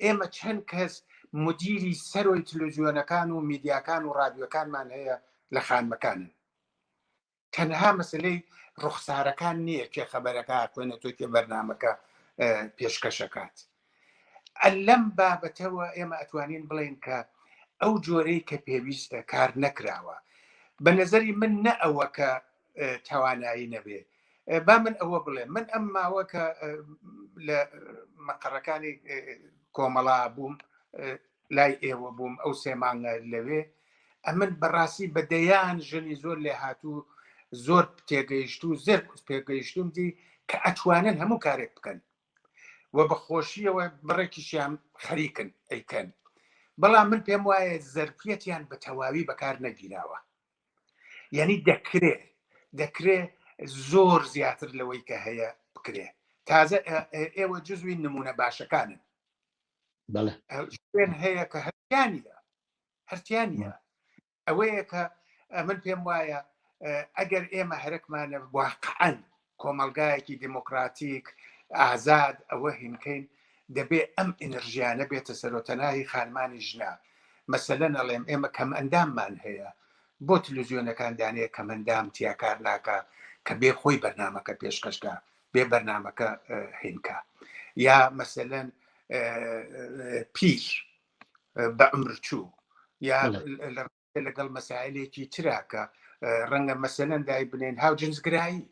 B: ئێمە چەند کەس مدیری سەرۆی تلویزیۆنەکان و میدیاکان و رادیۆکانمان هەیە لە خانمەکانن. تەنها مەسلەی ڕوخسارەکان نییە کێ خەبەرەکە خوێنێتەوە کێ بەرنامەکە پێشکەشەکات. لەم بابەتەوە ئێمە ئەتوانین بڵێن کە ئەو جۆرەی کە پێویستە کار نەکراوە. بە نظری من نە ئەوە کە توانایی نەبێ، با من ئەوە بڵێم، من ئەم ماوە کە لە مەقەڕەکانی کۆمەڵا بووم، لای ئێوە بووم ئەو سێ مانگە لەوێ، ئەمن بەڕاستی بە دەیان ژنی زۆر لێهاتوو، زۆر تێگەیشتوو، زێر پێگەیشتوم دی کە ئەتوانن هەموو کارێک بکەن و بە خۆشیەوە بڕێکیشیان خەریکن ئەیکەن، بەڵام من پێم وایە زەرفیەتیان بە تەواوی بەکار نەگیراوە. یعنی دەکرێ دەکرێ زۆر زیاتر لەوەی کە هەیە بکرێ. تازە ئێوە جزوی نمونە باشەکانن. شوێن هەیە کە هەرتیانە هەرتیانە. ئەوەیە کە من پێم وایە ئەگەر ئێمە هەرەکمانە واقعا کۆمەلگایەکی دموکراتیک ئازاد ئەوە هینکەین، دەبێ ئەم ئەنرژیانە بێتە سەرۆتەناهی خانمانی ژنا. مەسەلەن ئەڵێم ئێمە کەم ئەنداممان هەیە، بۆ تلویزیۆنەکان دانەیە کەم ئەندام تیاکار ناکە کە بێ خۆی بەرنامەکە پێشکەشکە، بێ بەرنامەکە هینکە، یا مەسەلەن پیر بە عمر چوو یا لەگەڵ مەسایلێکی تراکە ڕەنگە مەسەلەن دای بنێن هاو جنسگرایی.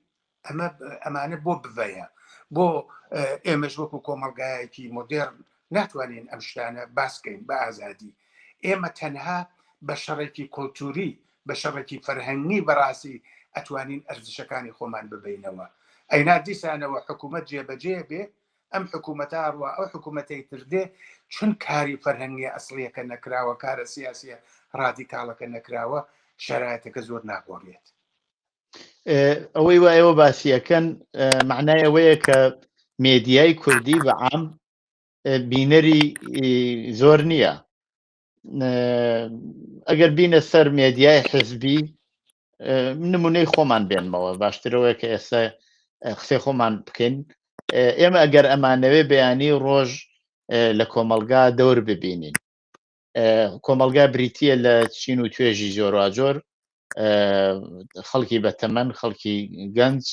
B: ئەمە ئەمانە بۆ بڤەیە، بۆ ئێمەش وەکو کۆمەلگایەکی مۆدێرن ناتوانین ئەم شتانە باسکەین بە ئازادی. ئێمە تەنها بە شەڕێکی کولتوری، بە شەڕێکی فەرهەنگی بەڕاستی ئەتوانین ئەرزشەکانی خۆمان ببینەوە. ئەینا دیسانەوە حکوومەت جێبەجێ بێ، ئەم حکوومەتە ئەڕوا ئەو حکوومەتەی تر دێ، چون کاری فەرهەنگیە ئەسڵیەکە نەکراوە، کارە سیاسیە ڕادیکاڵەکە نەکراوە، شەرایەتەکە زۆر ناگۆڕێت.
A: ئەوەی وا ئێوە باسیەکەن معنای ئەوەیە کە مێدیای کوردی بە عام بینەری زۆر نییە. ئەگەر بینە سەر مێدیای حزبی، نمونەی خۆمان بێنمەوە باشترەوەی کە ئێستا قسەی خۆمان بکەین. ئێمە ئەگەر ئەمانەوێ بەیانی ڕۆژ لە کۆمەلگا دەور ببینین، کۆمەلگا بریتە لە چین و توێژی جۆراجۆر، خەڵکی بەتەمەن، خەڵکی گەنج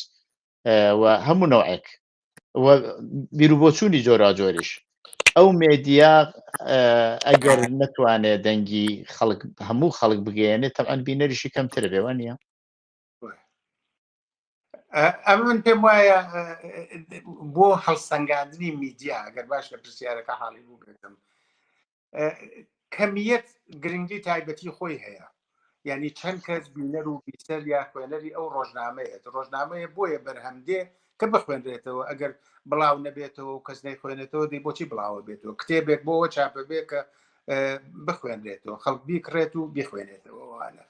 A: و هەموو نەوعێک. و بیروبۆچوونی جۆراجۆریش ئەو مێدیا ئەگەر نەتوانێت دەنگی خەڵک هەموو خەڵک بگەیەنێت تەعاان بینەریشی کەمتر بێ وانە
B: ئەمە من پێم وایە بۆ هەڵسەنگاندنی میدیا ئەگەر باش لە پرسیارەکە حاڵی بوو بێتم کەمیەت گرنگی تایبەتی خۆی هەیە یعنی چەند کەس بینەر و بیسەر یا خوێنەری ئەو ڕۆژنامەیە ڕۆژنامەیە بۆیە بەرهەم دێ کە بخوێنرێتەوە ئەگەر بڵاو نەبێتەوە و کەس نەیخوێنێتەوە دی بۆچی بڵاوە بێتەوە کتێبێک بۆەوە چاپە بێ کە بخوێنرێتەوە خەڵک بیکڕێت و بیخوێنێتەوە وانە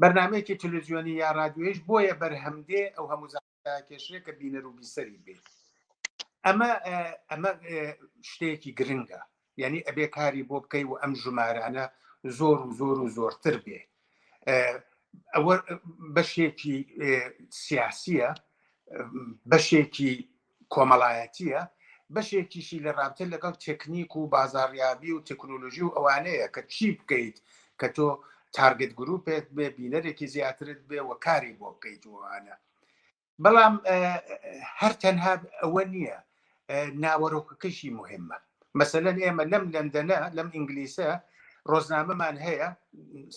B: بەرنمەیەکی تلویزیۆنی یا رادیۆیش بۆیە بەرهەم دێ ئەو هەموو کێشەیە کە بینەر و بیسەری بێ ئەمە ئەمە شتێکی گرنگە یعنی ئەبێ کاری بۆ بکەی و ئەم ژمارانە زۆر و زۆر و زۆرتر بێ ئەوە بەشێکی سیاسیە بەشێکی کۆمەڵایەتیە بەشێکیشی لە رابتە لەگەڵ تەکنیک و بازاڕیابی و تەکنۆلۆژی و ئەوانەیە کە چی بکەیت کە تۆ target group ێت بێ بینەرێکی زیاترت بێ و کاری بۆ بکەیت وانە بەڵام هەر تەنها ئەوە نییە ناوەرۆکەکەشی مهمە مەسەلەن ئێمە لەم لەندەنە لەم ئینگلیسە ڕۆزنامەمان هەیە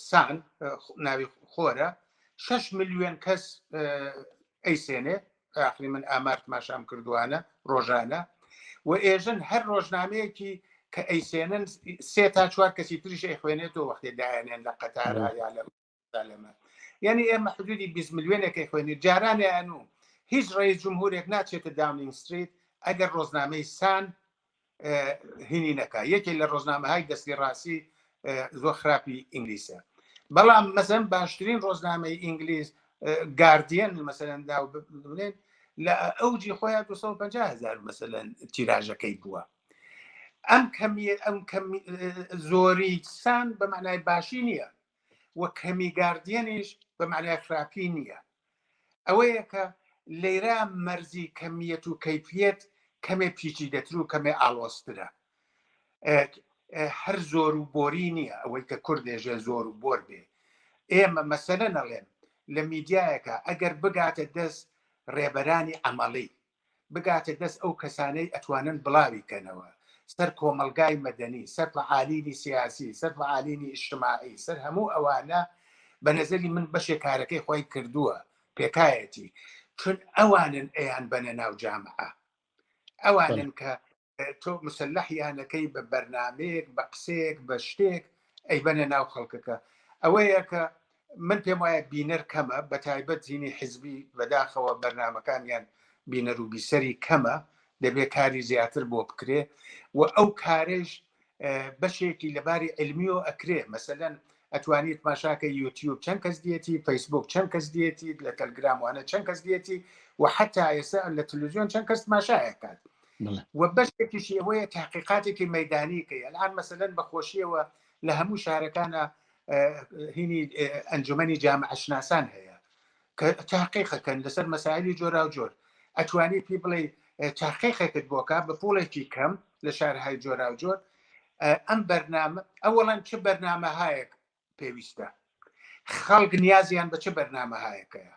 B: سان ناوی خۆرە 6 میلیۆن کەس ئەیسێنێ ئاخری من ئامار تماشام کردوانە ڕۆژانە و ئێژن هەر ڕۆژنامەیەکی کە ئەیسێنن سێ تا چوار کەسی تریش ئەیخوێنێتەوە وەختێ دایانێن لە قەتارا یا لە لەمە یعنی ئێمە حدودی 20 ملیۆنێک خوێنی جارانیان و هیچ ڕێی جمهورێک ناچێتە داونینگ ستریت ئەگەر ڕۆزنامەی سان هینی نەکا یەکێک لە ڕۆژنامەهای دەستی ڕاستی زۆر خراپی ئینگلیسە بەڵام مەزەن باشترین ڕۆژنامەی ئینگلیز گاردیەن مەسەلەن دا بڵێن لە ئەوجی خۆیان 250 هزار مەسەلەن تیراژەکەی بووە ئەم کەمی ئەم کەم زۆری سان بە معنای باشی نییە و کەمی گاردیەنیش بە معنای خراپی نییە ئەوەیە کە لەیرا مەرزی کەمیەت و کەیفیەت کەمێ پیچیدەتر و کەمێ ئاڵۆزترە. هەر زۆر و بۆری نییە ئەوەی کە کورد دێژێ زۆر و بۆر بێ. ئێمە مەسەلەن ئەڵێم لە میدیایەکە ئەگەر بگاتە دەست ڕێبەرانی عەمەڵی بگاتە دەست ئەو کەسانەی ئەتوانن بڵاوی کەنەوە سەر کۆمەڵگای مەدەنی، سەر فەعالینی سیاسی، سەر فەعالینی ئیجتماعی، سەر هەموو ئەوانە بە نەزەری من بەشێ کارەکەی خۆی کردووە پێکایەتی چون ئەوانن ئەیان بەنە ناو جامعە ئەوانن کە تۆ مسلحیانەکەی بە بەرنمەیەک بە قسەیەک بە شتێک ئەیبەنە ناو خەڵکەکە ئەوەیە کە من پێم وایە بینەر کەمە بە تایبەت زیینی حزبی بەداخەوە بەرنمەکانیان بینەر و بیسەری کەمە دەبێت کاری زیاتر بۆ بکرێ و ئەو کارش بەشێکی لەباری علمیەوە ئەکرێ مەسەلەن ئەتوانیت ماشاکە یوتیوب چەند کەس دیەتی فەیسبوک چەند کەس دیەتی لە تەلگرام وانە چەند کەس دیەتی و حتا ئێستا لە تلویزیۆن چەند کەس تماشایەکات و بەشێکیشی ئەوەیە تحقیقاتێکی مەدانی کەی الان مەسەلەن بە خۆشیەوە لە هەموو شارەکانە هینی ئەنجومەنی جامعە شناسان هەیە کە تحقیقەکەن لەسەر مەسایلی جۆراوجۆر ئەتوانی پێی بڵێ تحقیقێکت بۆکە بە پوڵێکی کەم لە شارهای جۆراوجۆر ئەم بەرنامە ئەوەڵەن چ بەرنامەهایەک پێویستە خەڵک نیازیان بە چ بەرنامەهایەکەیە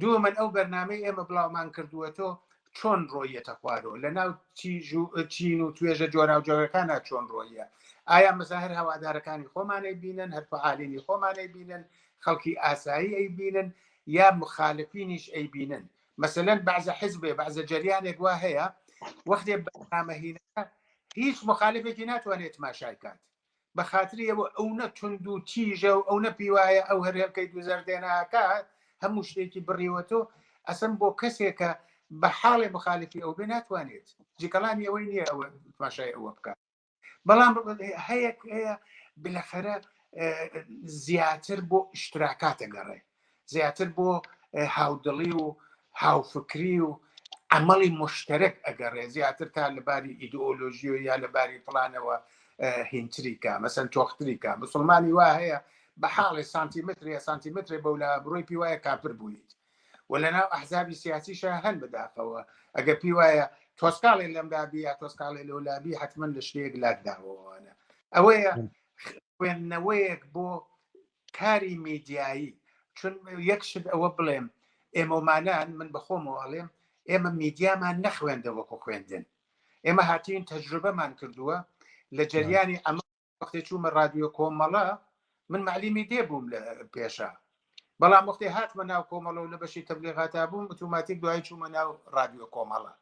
B: دووەمەن ئەو بەرنامەی ئێمە بڵاومان کردووەتۆ چۆن ڕۆیەتە خوارەوە لە ناو چین و توێژە جۆراوجۆرەکانە چۆن ڕۆیە ئایا مەزاهر هەوادارەکانی خۆمانەی بینن هەر فعالینی خۆمانەی بینن خەڵکی ئاسایی ئەی بینن یا مخالفینیش ئەی بینن مەسەلەن بەعزە حزبێ بەعزە جەریانێک وا هەیە وەختێ بەرنامەهینەکە هیچ مخالفێکی ناتوانێت تماشای کات بە خاتری ئەوە ئەو نە توند و تیژە و ئەو نە پیوایە ئەو هەر هێلکەی دوزەردێناکە هەموو شتێکی بڕیوەتۆ ئەسم بۆ کەسێکە بە حاڵێ مخالفی ئەو بێ ناتوانێت جیکەڵامی ئەوەی نییە ئەوە تماشای ئەوە بکات بەڵام هەیە هەیە بلەخەرە زیاتر بۆ اشتراکاتە گەڕێ زیاتر بۆ هاودڵی و هاوفکری و عملی مشترک ئەگەڕێ زیاتر تا لەباری ئیدئۆلۆژی و یا لەباری فلانەوە هینتریکە مەسەن تۆختریکە مسلمانی وا هەیە بە حاڵێ سانتیمترێ سانتیمترێ بەولا بڕۆی پێی وایە کافر بوویت و لە ناو ئەحزابی سیاسیشا هەن بەداخەوە ئەگەر پێی وایە تۆسکاڵێ لەمدابی یا تۆسکاڵێ لەولابی حتمما لە شتێک لات داوەوانە ئەوەیە خوێندنەوەیەک بۆ کاری میدیایی چون یەک شت ئەوە بڵێم ئێمەمانان من بەخۆمەوە ئەڵێم ئێمە میدیامان نەخوێندە وەکو خوێندن ئێمە هاتین تەجروبەمان کردووە لە جەریانی ئەمە وەختی چوومە رادیۆ کۆمەڵە من معلیمی دێ بووم لە پێشە بەڵام وەختی هاتمە ناو کۆمەڵە و لە بەشی تەبلیغاتا بووم ئۆتۆماتیک دوای چوومە ناو رادیۆ کۆمەڵە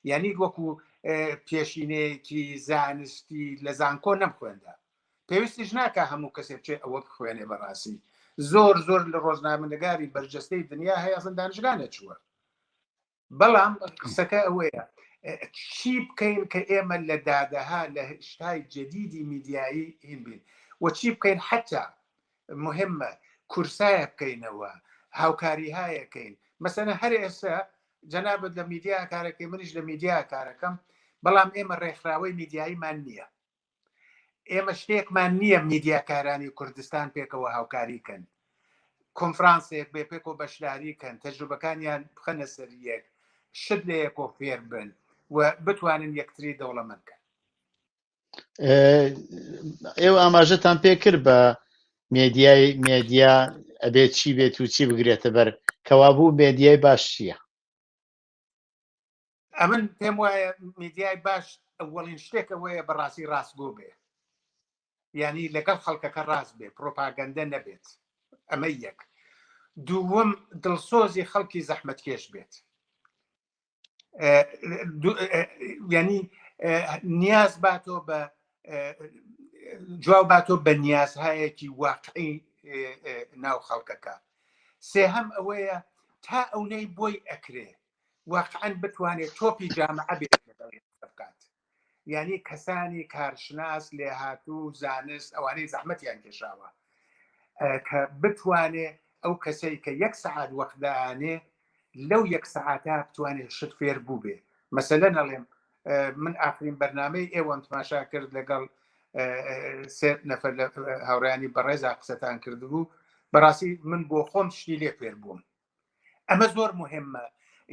B: یعنی وەکو پێشینەیەکی زانستی لە زانکۆ نەمخوێندا پێویستیش ناکە هەموو کەسێک بچێ ئەوە بخوێنێ بەڕاستی زۆر زۆر لە ڕۆژنامەنگاری بەرجەستەی دنیا هەیە ئەسن دانشگا نەچووە بەڵام قسەکە ئەوەیە چی بکەین کە ئێمە لە دادەها لە شتای جدیدی میدیایی هین بین و چی بکەین حتا مهمە کورسایە بکەینەوە هاوکاری هایەکەین مەسەنە هەر ئێستا جەنابەت لە میدیا کارەکەی منیش لە میدیا کارەکەم بەڵام ئێمە ڕێکخراوەی میدیاییمان نییە ئێمە شتێکمان نییە میدیاکارانی کوردستان پێکەوە هاوکاری کەن کۆنفرانسێک بێ پێکەوە بەشداری کەن تەجروبەکانیان بخەنە سەر یەک شت لە یەکۆ فێر بن و بتوانن یەکتری دەوڵەمەند کەن.
A: ئێوە ئاماژەتان پێ کرد بە مێدیای مێدیا ئەبێت چی بێت و چی بگرێتە بەر کەوابوو مێدیای باش چییە؟
B: ئەمن پێم وایە میدیای باش ئەوەڵین شتێک ئەوەیە بەڕاستی ڕاستگۆ بێ یعنی لەگەڵ خەڵکەکە ڕاست بێ پرۆپاگەندە نەبێت ئەمە یەک دووەم دڵسۆزی خەڵکی زەحمەتکێش بێت ینی نیاز باتۆ بە جواب باتۆ بە نیازهایەکی واقعی ناو خەڵکەکە سێهەم ئەوەیە تا ئەونەی بۆی ئەکرێ واقعا بتوانێت تۆپی جامعە بێت بکات یعنی کەسانی کارشناس لێهاتوو زانست ئەوانەی زەحمەتیان کێشاوە کە بتوانێ ئەو کەسەی کە یەک سەعات وەختدانێ لەو یەک سەعاتە بتوانێت شت فێر بوو بێ مەسەلە نەڵێم من ئاخرین بەرنمەی ئێوەم تماشا کرد لەگەڵ سێ نەفەر لە هاوڕیانی بەڕێزا قسەتان کردبوو بەڕاستی من بۆ خۆم شتی لێ فێر بووم ئەمە زۆر مهمە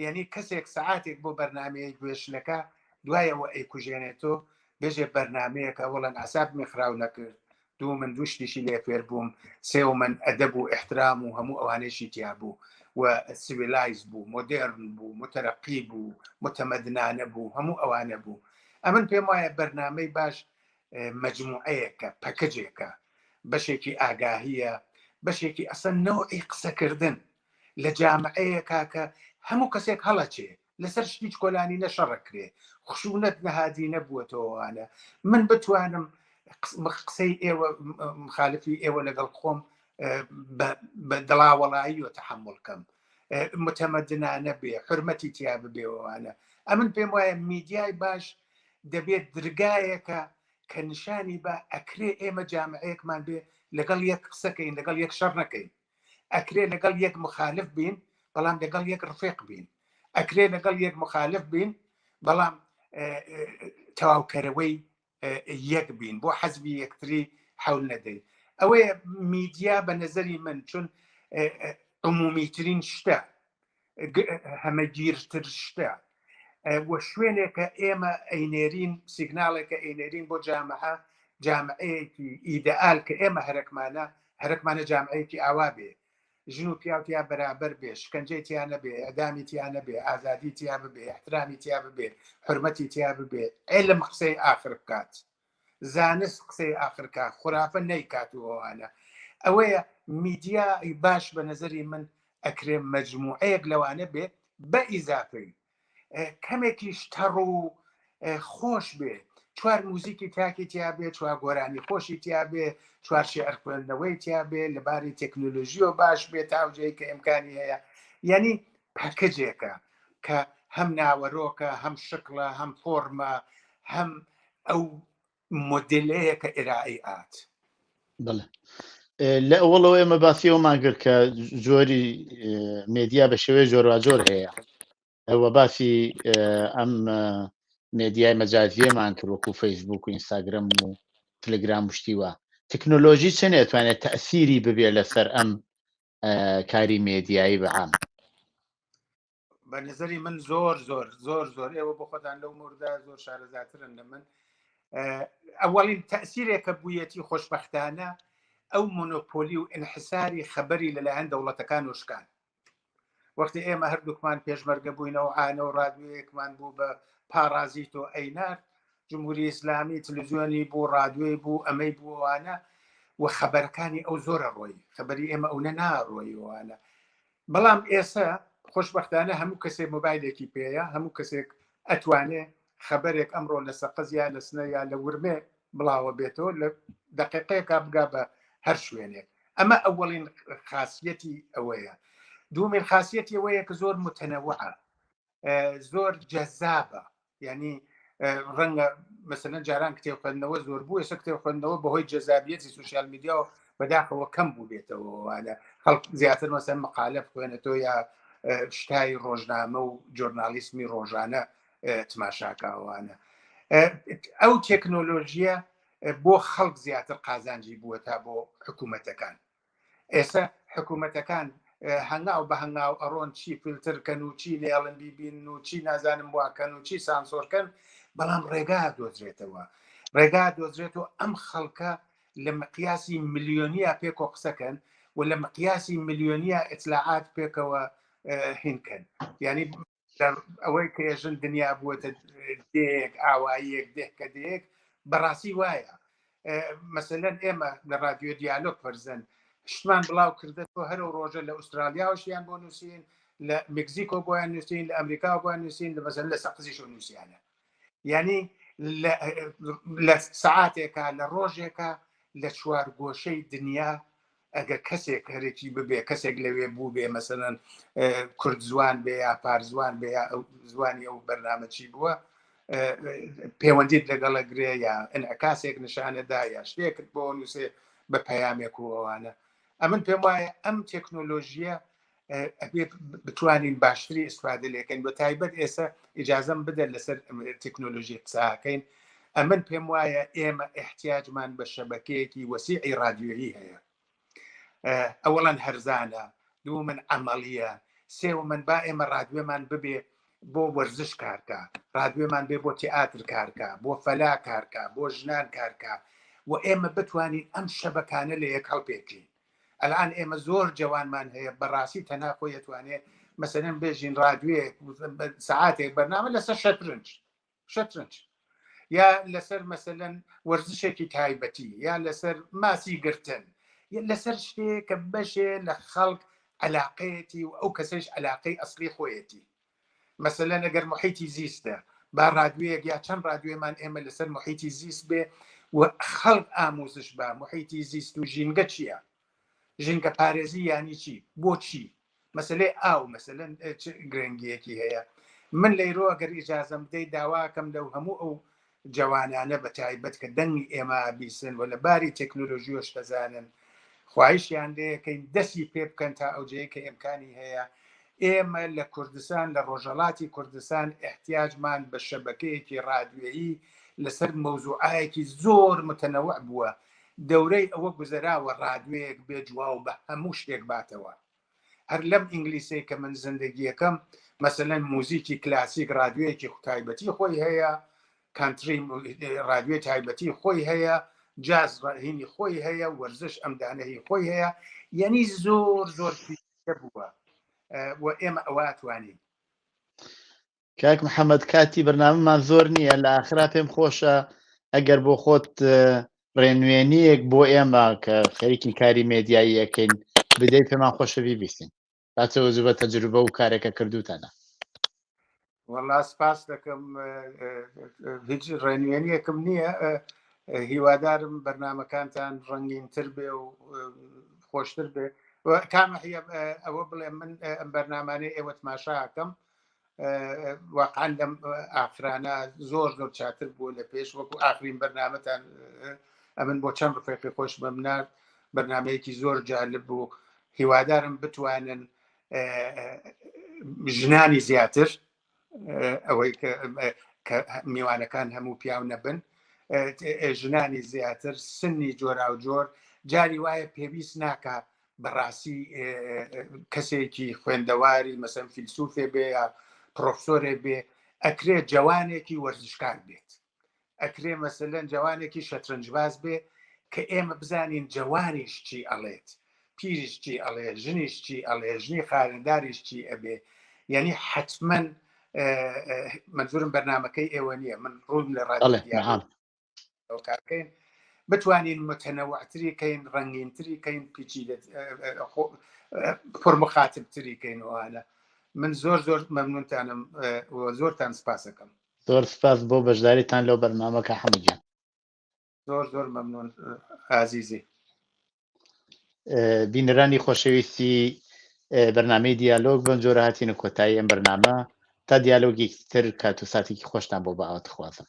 B: یعنی کەسێک سەعاتێک بۆ بەرنمەیە گوێشلەکە دوایەوە ئەیکوژێنێتەوە بێژێ بەرنمەیەکە وەڵەن عسابمی خراو نەکرد دوو من دوو شتیشی لێ فێر بووم سێ و من ئەدەب و احترام و هەموو ئەوانەیشی تیا بوو و civilized بوو مۆدێرن بوو متەرەقی بوو متەمەدنانە بوو هەموو ئەوانە بوو ئەمن پێم وایە بەرنمەی باش مەجموعەیەکە پەکەجێکە بەشێکی ئاگاهیە بەشێکی ئەسەن نەوعی قسەکردن لە جامعەیەکا کە هەموو کەسێک هەڵەچێ لەسەر شتی چکۆلانی نەشەڕەکرێ خشونەت نەهادی نەبووەتەوەوانە من بتوانم قسەی ئێوە مخالفی ئێوە لەگەڵ خۆم بە دڵاوەڵایی و تەحمل کەم متەمەدنانە بێ حرمەتی تیا ببێەوەوانە ئەمن پێم وایە میدیای باش دەبێت درگایەکە کە نیشانی بە ئەکرێ ئێمە جامعەیەکمان بێ لەگەڵ یەک قسەکەین لەگەڵ یەک شەڕ نەکەین ئەکرێ لەگەڵ یەک مخالف بین بەڵام لەگەڵ یەک ڕفێق بین ئەکرێ لەگەڵ یەک مخالف بین بەڵام تەواوکەرەوەی یەک بین بۆ حەزبی یەکتری حول نەدەین ئەوەیە میدیا بە نظری من چون عمومیترین شتە هەمەگیرتر شتە و شوێنێکە ئێمە ئەینێرین سیگناڵێکە ئەینێرین بۆ جامعە جامعەیەکی ئیدەئال کە ئێمە هەرەکمانە هەرەکمانە جامعەیەکی ئاوا بێ ژن و پیاو تیا بەرابەر بێ شکنجەی تیا نەبێ ئەدامی تیا نەبێ ئازادی تیا ببێ احترامی تیا ببێ حرمەتی تیا ببێ علم قسەی ئاخر بکات زانست قسەی ئاخر کا خورافە نەیکات و ئەوانە ئەوەیە میدیا باش بە نظری من ئەکرێ مەجموعەیەک لەوانە بێ بە ئیزافەی کەمێکیش تەڕ و خۆش بێ چوار موزیکی تاکی تیا بێ چوار گۆرانی خۆشی تیا بێ چوار شعر خوێندنەوەی تیا بێ لەباری تەکنۆلۆژیەوە باش بێ تاوجەی کە ئیمکانی هەیە یعنی پەکەجێکە کە هەم ناوەرۆکە هەم شکڵە هەم فۆرمە هەم ئەو مۆدێلەیە کە ئێرائەی ئات.
A: بەڵێ لە ئەوەڵەوە ئێمە باسی ئەومان کرد کە جۆری مێدیا بە شێوەی جۆراجۆر هەیە ئەوە باسی ئەم مێدیای مەجازیەمان کرد وەکو فەیسبوک و ئینستاگرام و تلگرام و شتیوە تەکنۆلۆژی چەنێ توانێت تەسیری ببێ لەسەر ئەم کاری مێدیایی بەعام
B: بە نظری من زۆر زۆر زۆر زۆر ئێوە بۆ خۆتان لەو موردا زۆر شارەزاترن لە من ئەوەڵین تەسیرێکە بوویەتی خۆشببختانە ئەو مۆنۆپۆلی و ئینحساری خەبەری لەلایەن دەوڵەتەکان وشکان. وەختی ئێمە هەردووکمان پێشمەرگە بووینەوە عانە و ڕادوێیەکمان بوو بە پاڕازیتۆ ئەینارد جمهوری ئیسلامی تلویزیۆنی بوو ڕادوێی بوو ئەمەی بووانە و خەبەرەکانی ئەو زۆرە ڕۆی خەبەری ئێمە ئەو نە ناڕۆیوانە بەڵام ئێستا خۆشببختانە هەموو کەسێک مۆبایلێکی پێەیە هەموو کەسێک ئەتوانێ خەبەرێک ئەمڕۆ لە سەقز یا لە سنە یا لە ورمێ بڵاوە بێتەوە لە دقیقەیەکا بگا بە هەر شوێنێک ئەمە ئەوەڵین خاصیەتی ئەوەیە دومین خاصیەتی ئەوەیە کە زۆر متەنەوەە زۆر جەزابە یعنی ڕەنگە مەسەلەن جاران کتێب خوێندنەوە زۆر بوو ئێستا کتێب خوێندنەوە بەهۆی جەزابیەتی سوسیال میدیاوە بەداخەوە کەم بوو بێتەوەوانە خەڵک زیاتر مەسەن مقالە بخوێنێتەوە یا شتای ڕۆژنامە و جۆرنالیسمی ڕۆژانە تماشاکەوانە ئەو تەکنۆلۆژیە بۆ خەڵک زیاتر قازانجی بووە تا بۆ حکوومەتەکان ئێستا حکوومەتەکان هەنگاو بە هەنگاو ئەڕۆن چی فیلترکەن و چی لێڵن بیبین و چی نازانم واکەن و چی سانسۆرکەن بەڵام ڕێگا دۆزرێتەوە ڕێگا دۆزرێت و ئەم خەڵکە لە مقیاسی ملیۆنیا پێکۆ قسەکەن و لە مقیاسی ملیۆنیا ئیتلاعات پێکەوە هینکەن یعنی ئەوەی کە ێژن دنیا بووەتە دێک ئاواییەک دێکە دێک بەڕاستی وایە مەسەلەن ئێمە لە رادیۆ دیالۆگ فەرزەن شتمان بڵاو کردەوە هەرو ڕۆژە لە ئوسترالیاوەشیان بۆ نووسین لە مکزیکۆ بۆیان نووسین لە ئەمریکا بۆیان نووسین لە مەسەن لە سەقزیش و نووسیانە یعنی لە سعاتێکە لە ڕۆژێکە لە چوار گۆشەی دنیا ئەگەر کەسێک هەرێکی ببێ کەسێک لەوێ بوو بێ مەسەەن کورد زوان بێ یا پارزوان بێ یا زوانی ئەو بەرنامە چی بووە پەیوەندیت لەگەڵە گرێ یا ئەنعکاسێک نیشانەدا یا شتێکت بۆ نووسێ بە پەیامێک و ئەوانە ئەمن پێم وایە ئەم تەکنۆلۆژیە ئەبێ بتوانین باشتری ئیسفادە لێکەین بە تایبەت ئێستا ئیجازەم بدە لەسەر تەکنۆلۆژی قساکەین ئەمن پێم وایە ئێمە احتیاجمان بە شەبەکەیەکی وەسیعی رادیۆیی هەیە ئەوەڵەن هەرزانە دوو من عملیە سێ و من با ئێمە رادوێمان ببێ بۆ وەرزش کارکە رادوێمان بێ بۆ تیاتر کارکە بۆ فەلا کارکە بۆ ژنان کارکە و ئێمە بتوانین ئەم شەبەکانە لە یەک هەڵپێکین ئەلان ئێمە زۆر جەوانمان هەیە بەڕاستی تەنها خۆی ئەتوانێ مەسەلەن بێژین ڕادوێ سەعاتێک بەرنامە لەسەر شەترنج شەترنج یا لەسەر مەسەلەن وەرزشێکی تایبەتی یا لەسەر ماسی گرتن لەسەر شتێک کە بەشێ لە خەڵک علاقەیەتی و ئەو کەسەش علاقەی ئەسلی خۆیەتی مەسەلەن ئەگەر محیتی زیستە با ڕادوێک یا چەند ڕادوێمان ئێمە لەسەر محیتی زیست بێ و خەڵک ئاموزش بە محیتی زیست و ژینگە چییە ژینگە پارێزی یانی چی بۆچی مەسلەی ئاو مەسەلەن چ گرنگیەکی هەیە من لەیرۆ ئەگەر ئیجازەم بدەی داواکەم لەو هەموو ئەو جەوانانە بە تایبەت کە دەنگی ئێمە بیسن و لە باری تەکنۆلۆژیۆش دەزانن خوایشیان لێکەین دەسی پێ بکەن تا ئەو جێیە کە ئیمکانی هەیە ئێمە لە کوردستان لە ڕۆژهەڵاتی کوردستان ئیحتیاجمان بە شەبەکەیەکی ڕادیۆیی لەسەر مەوزوعایەکی زۆر متەنەوع بووە دەورەی ئەوە گوزەراوە ڕادوێیەک بێ جواو بە هەموو شتێک باتەوە هەر لەم ئینگلیسەی کە من زندگیەکەم مەسەلەن موزیکی کلاسیک ڕادوێیەکی تایبەتی خۆی هەیە کانتری ڕادوێ تایبەتی خۆی هەیە جاز ڕهینی خۆی هەیە وەرزش ئەم دانەهی خۆی هەیە یعنی زۆر زۆر بووە و ئێمە ئەوە توانین
A: کاک محەممەد کاتی بەرنامەمان زۆر نییە لە ئاخرا پێم خۆشە ئەگەر بۆ خۆت ڕێنوێنیەک بۆ ئێمە کە خەریکی کاری مێدیایی یەکەین بدەیت پێمان خۆشە بیبیستین باتەوەجو بە تەجروبە و کارێکە کردوتانە
B: وەڵا سپاس دەکەم هیچ ڕێنوێنیەکم نییە هیوادارم بەرنمەکانتان ڕەنگینتر بێ و خۆشتر بێ کامە ئەوە بڵێ من ئەم بەرنمانەی ئێوە تماشاکەم واقعا لەم ئاخرانە زۆر زۆر چاتر بووە لە پێش وەکو ئاخرین بەرنامەتان ئەمن بۆ چەند ڕفێقی خۆش بەمنارد بەرنمەیەکی زۆر جالب بوو هیوادارم بتوانن ژنانی زیاتر ئەوەی کە میوانەکان هەموو پیاو نەبن ژنانی زیاتر سنی جۆراوجۆر جاری وایە پێویست ناکە بەڕاستی کەسێکی خوێندەواری مەسەن فیلسوفێ بێ یا پرۆفسۆرێ بێ ئەکرێ جوانێکی وەرزشکار بێت ئەکرێ مەسەلەن جوانێکی شەترەنجباز بێ کە ئێمە بزانین جوانیش چی ئەڵێت. پیریش چی ئەڵێ، ژنیش چی ئەڵێ، ژنی خاوێنداریش چی ئەبێ، یعنی حتمما منزورم بەرنمەکەی ئێوە نییە، من ڕووم لە ڕادیۆ کارکەین بتوانین متەنەوەتری کەین، ڕەنگینتری کەین، پیچی پڕمخاتبتری کەین وانە. من زۆر زۆر مەمنونتانم زۆرتان سپاسەکەم.
A: زۆر سپاس بۆ بەشداریتان لەو بەرنامەکە حەمەگیان.
B: زۆر زۆر مەمنون ئازیزی.
A: بینەرانی خۆشەویستی بەرنامەی دیالۆگ، بەم جۆرە هاتینە کۆتایی ئەم بەرنامە. تا دیالۆگێکی تر کات و ساتێکی خۆشتان بۆ بە ئاواتخوازم.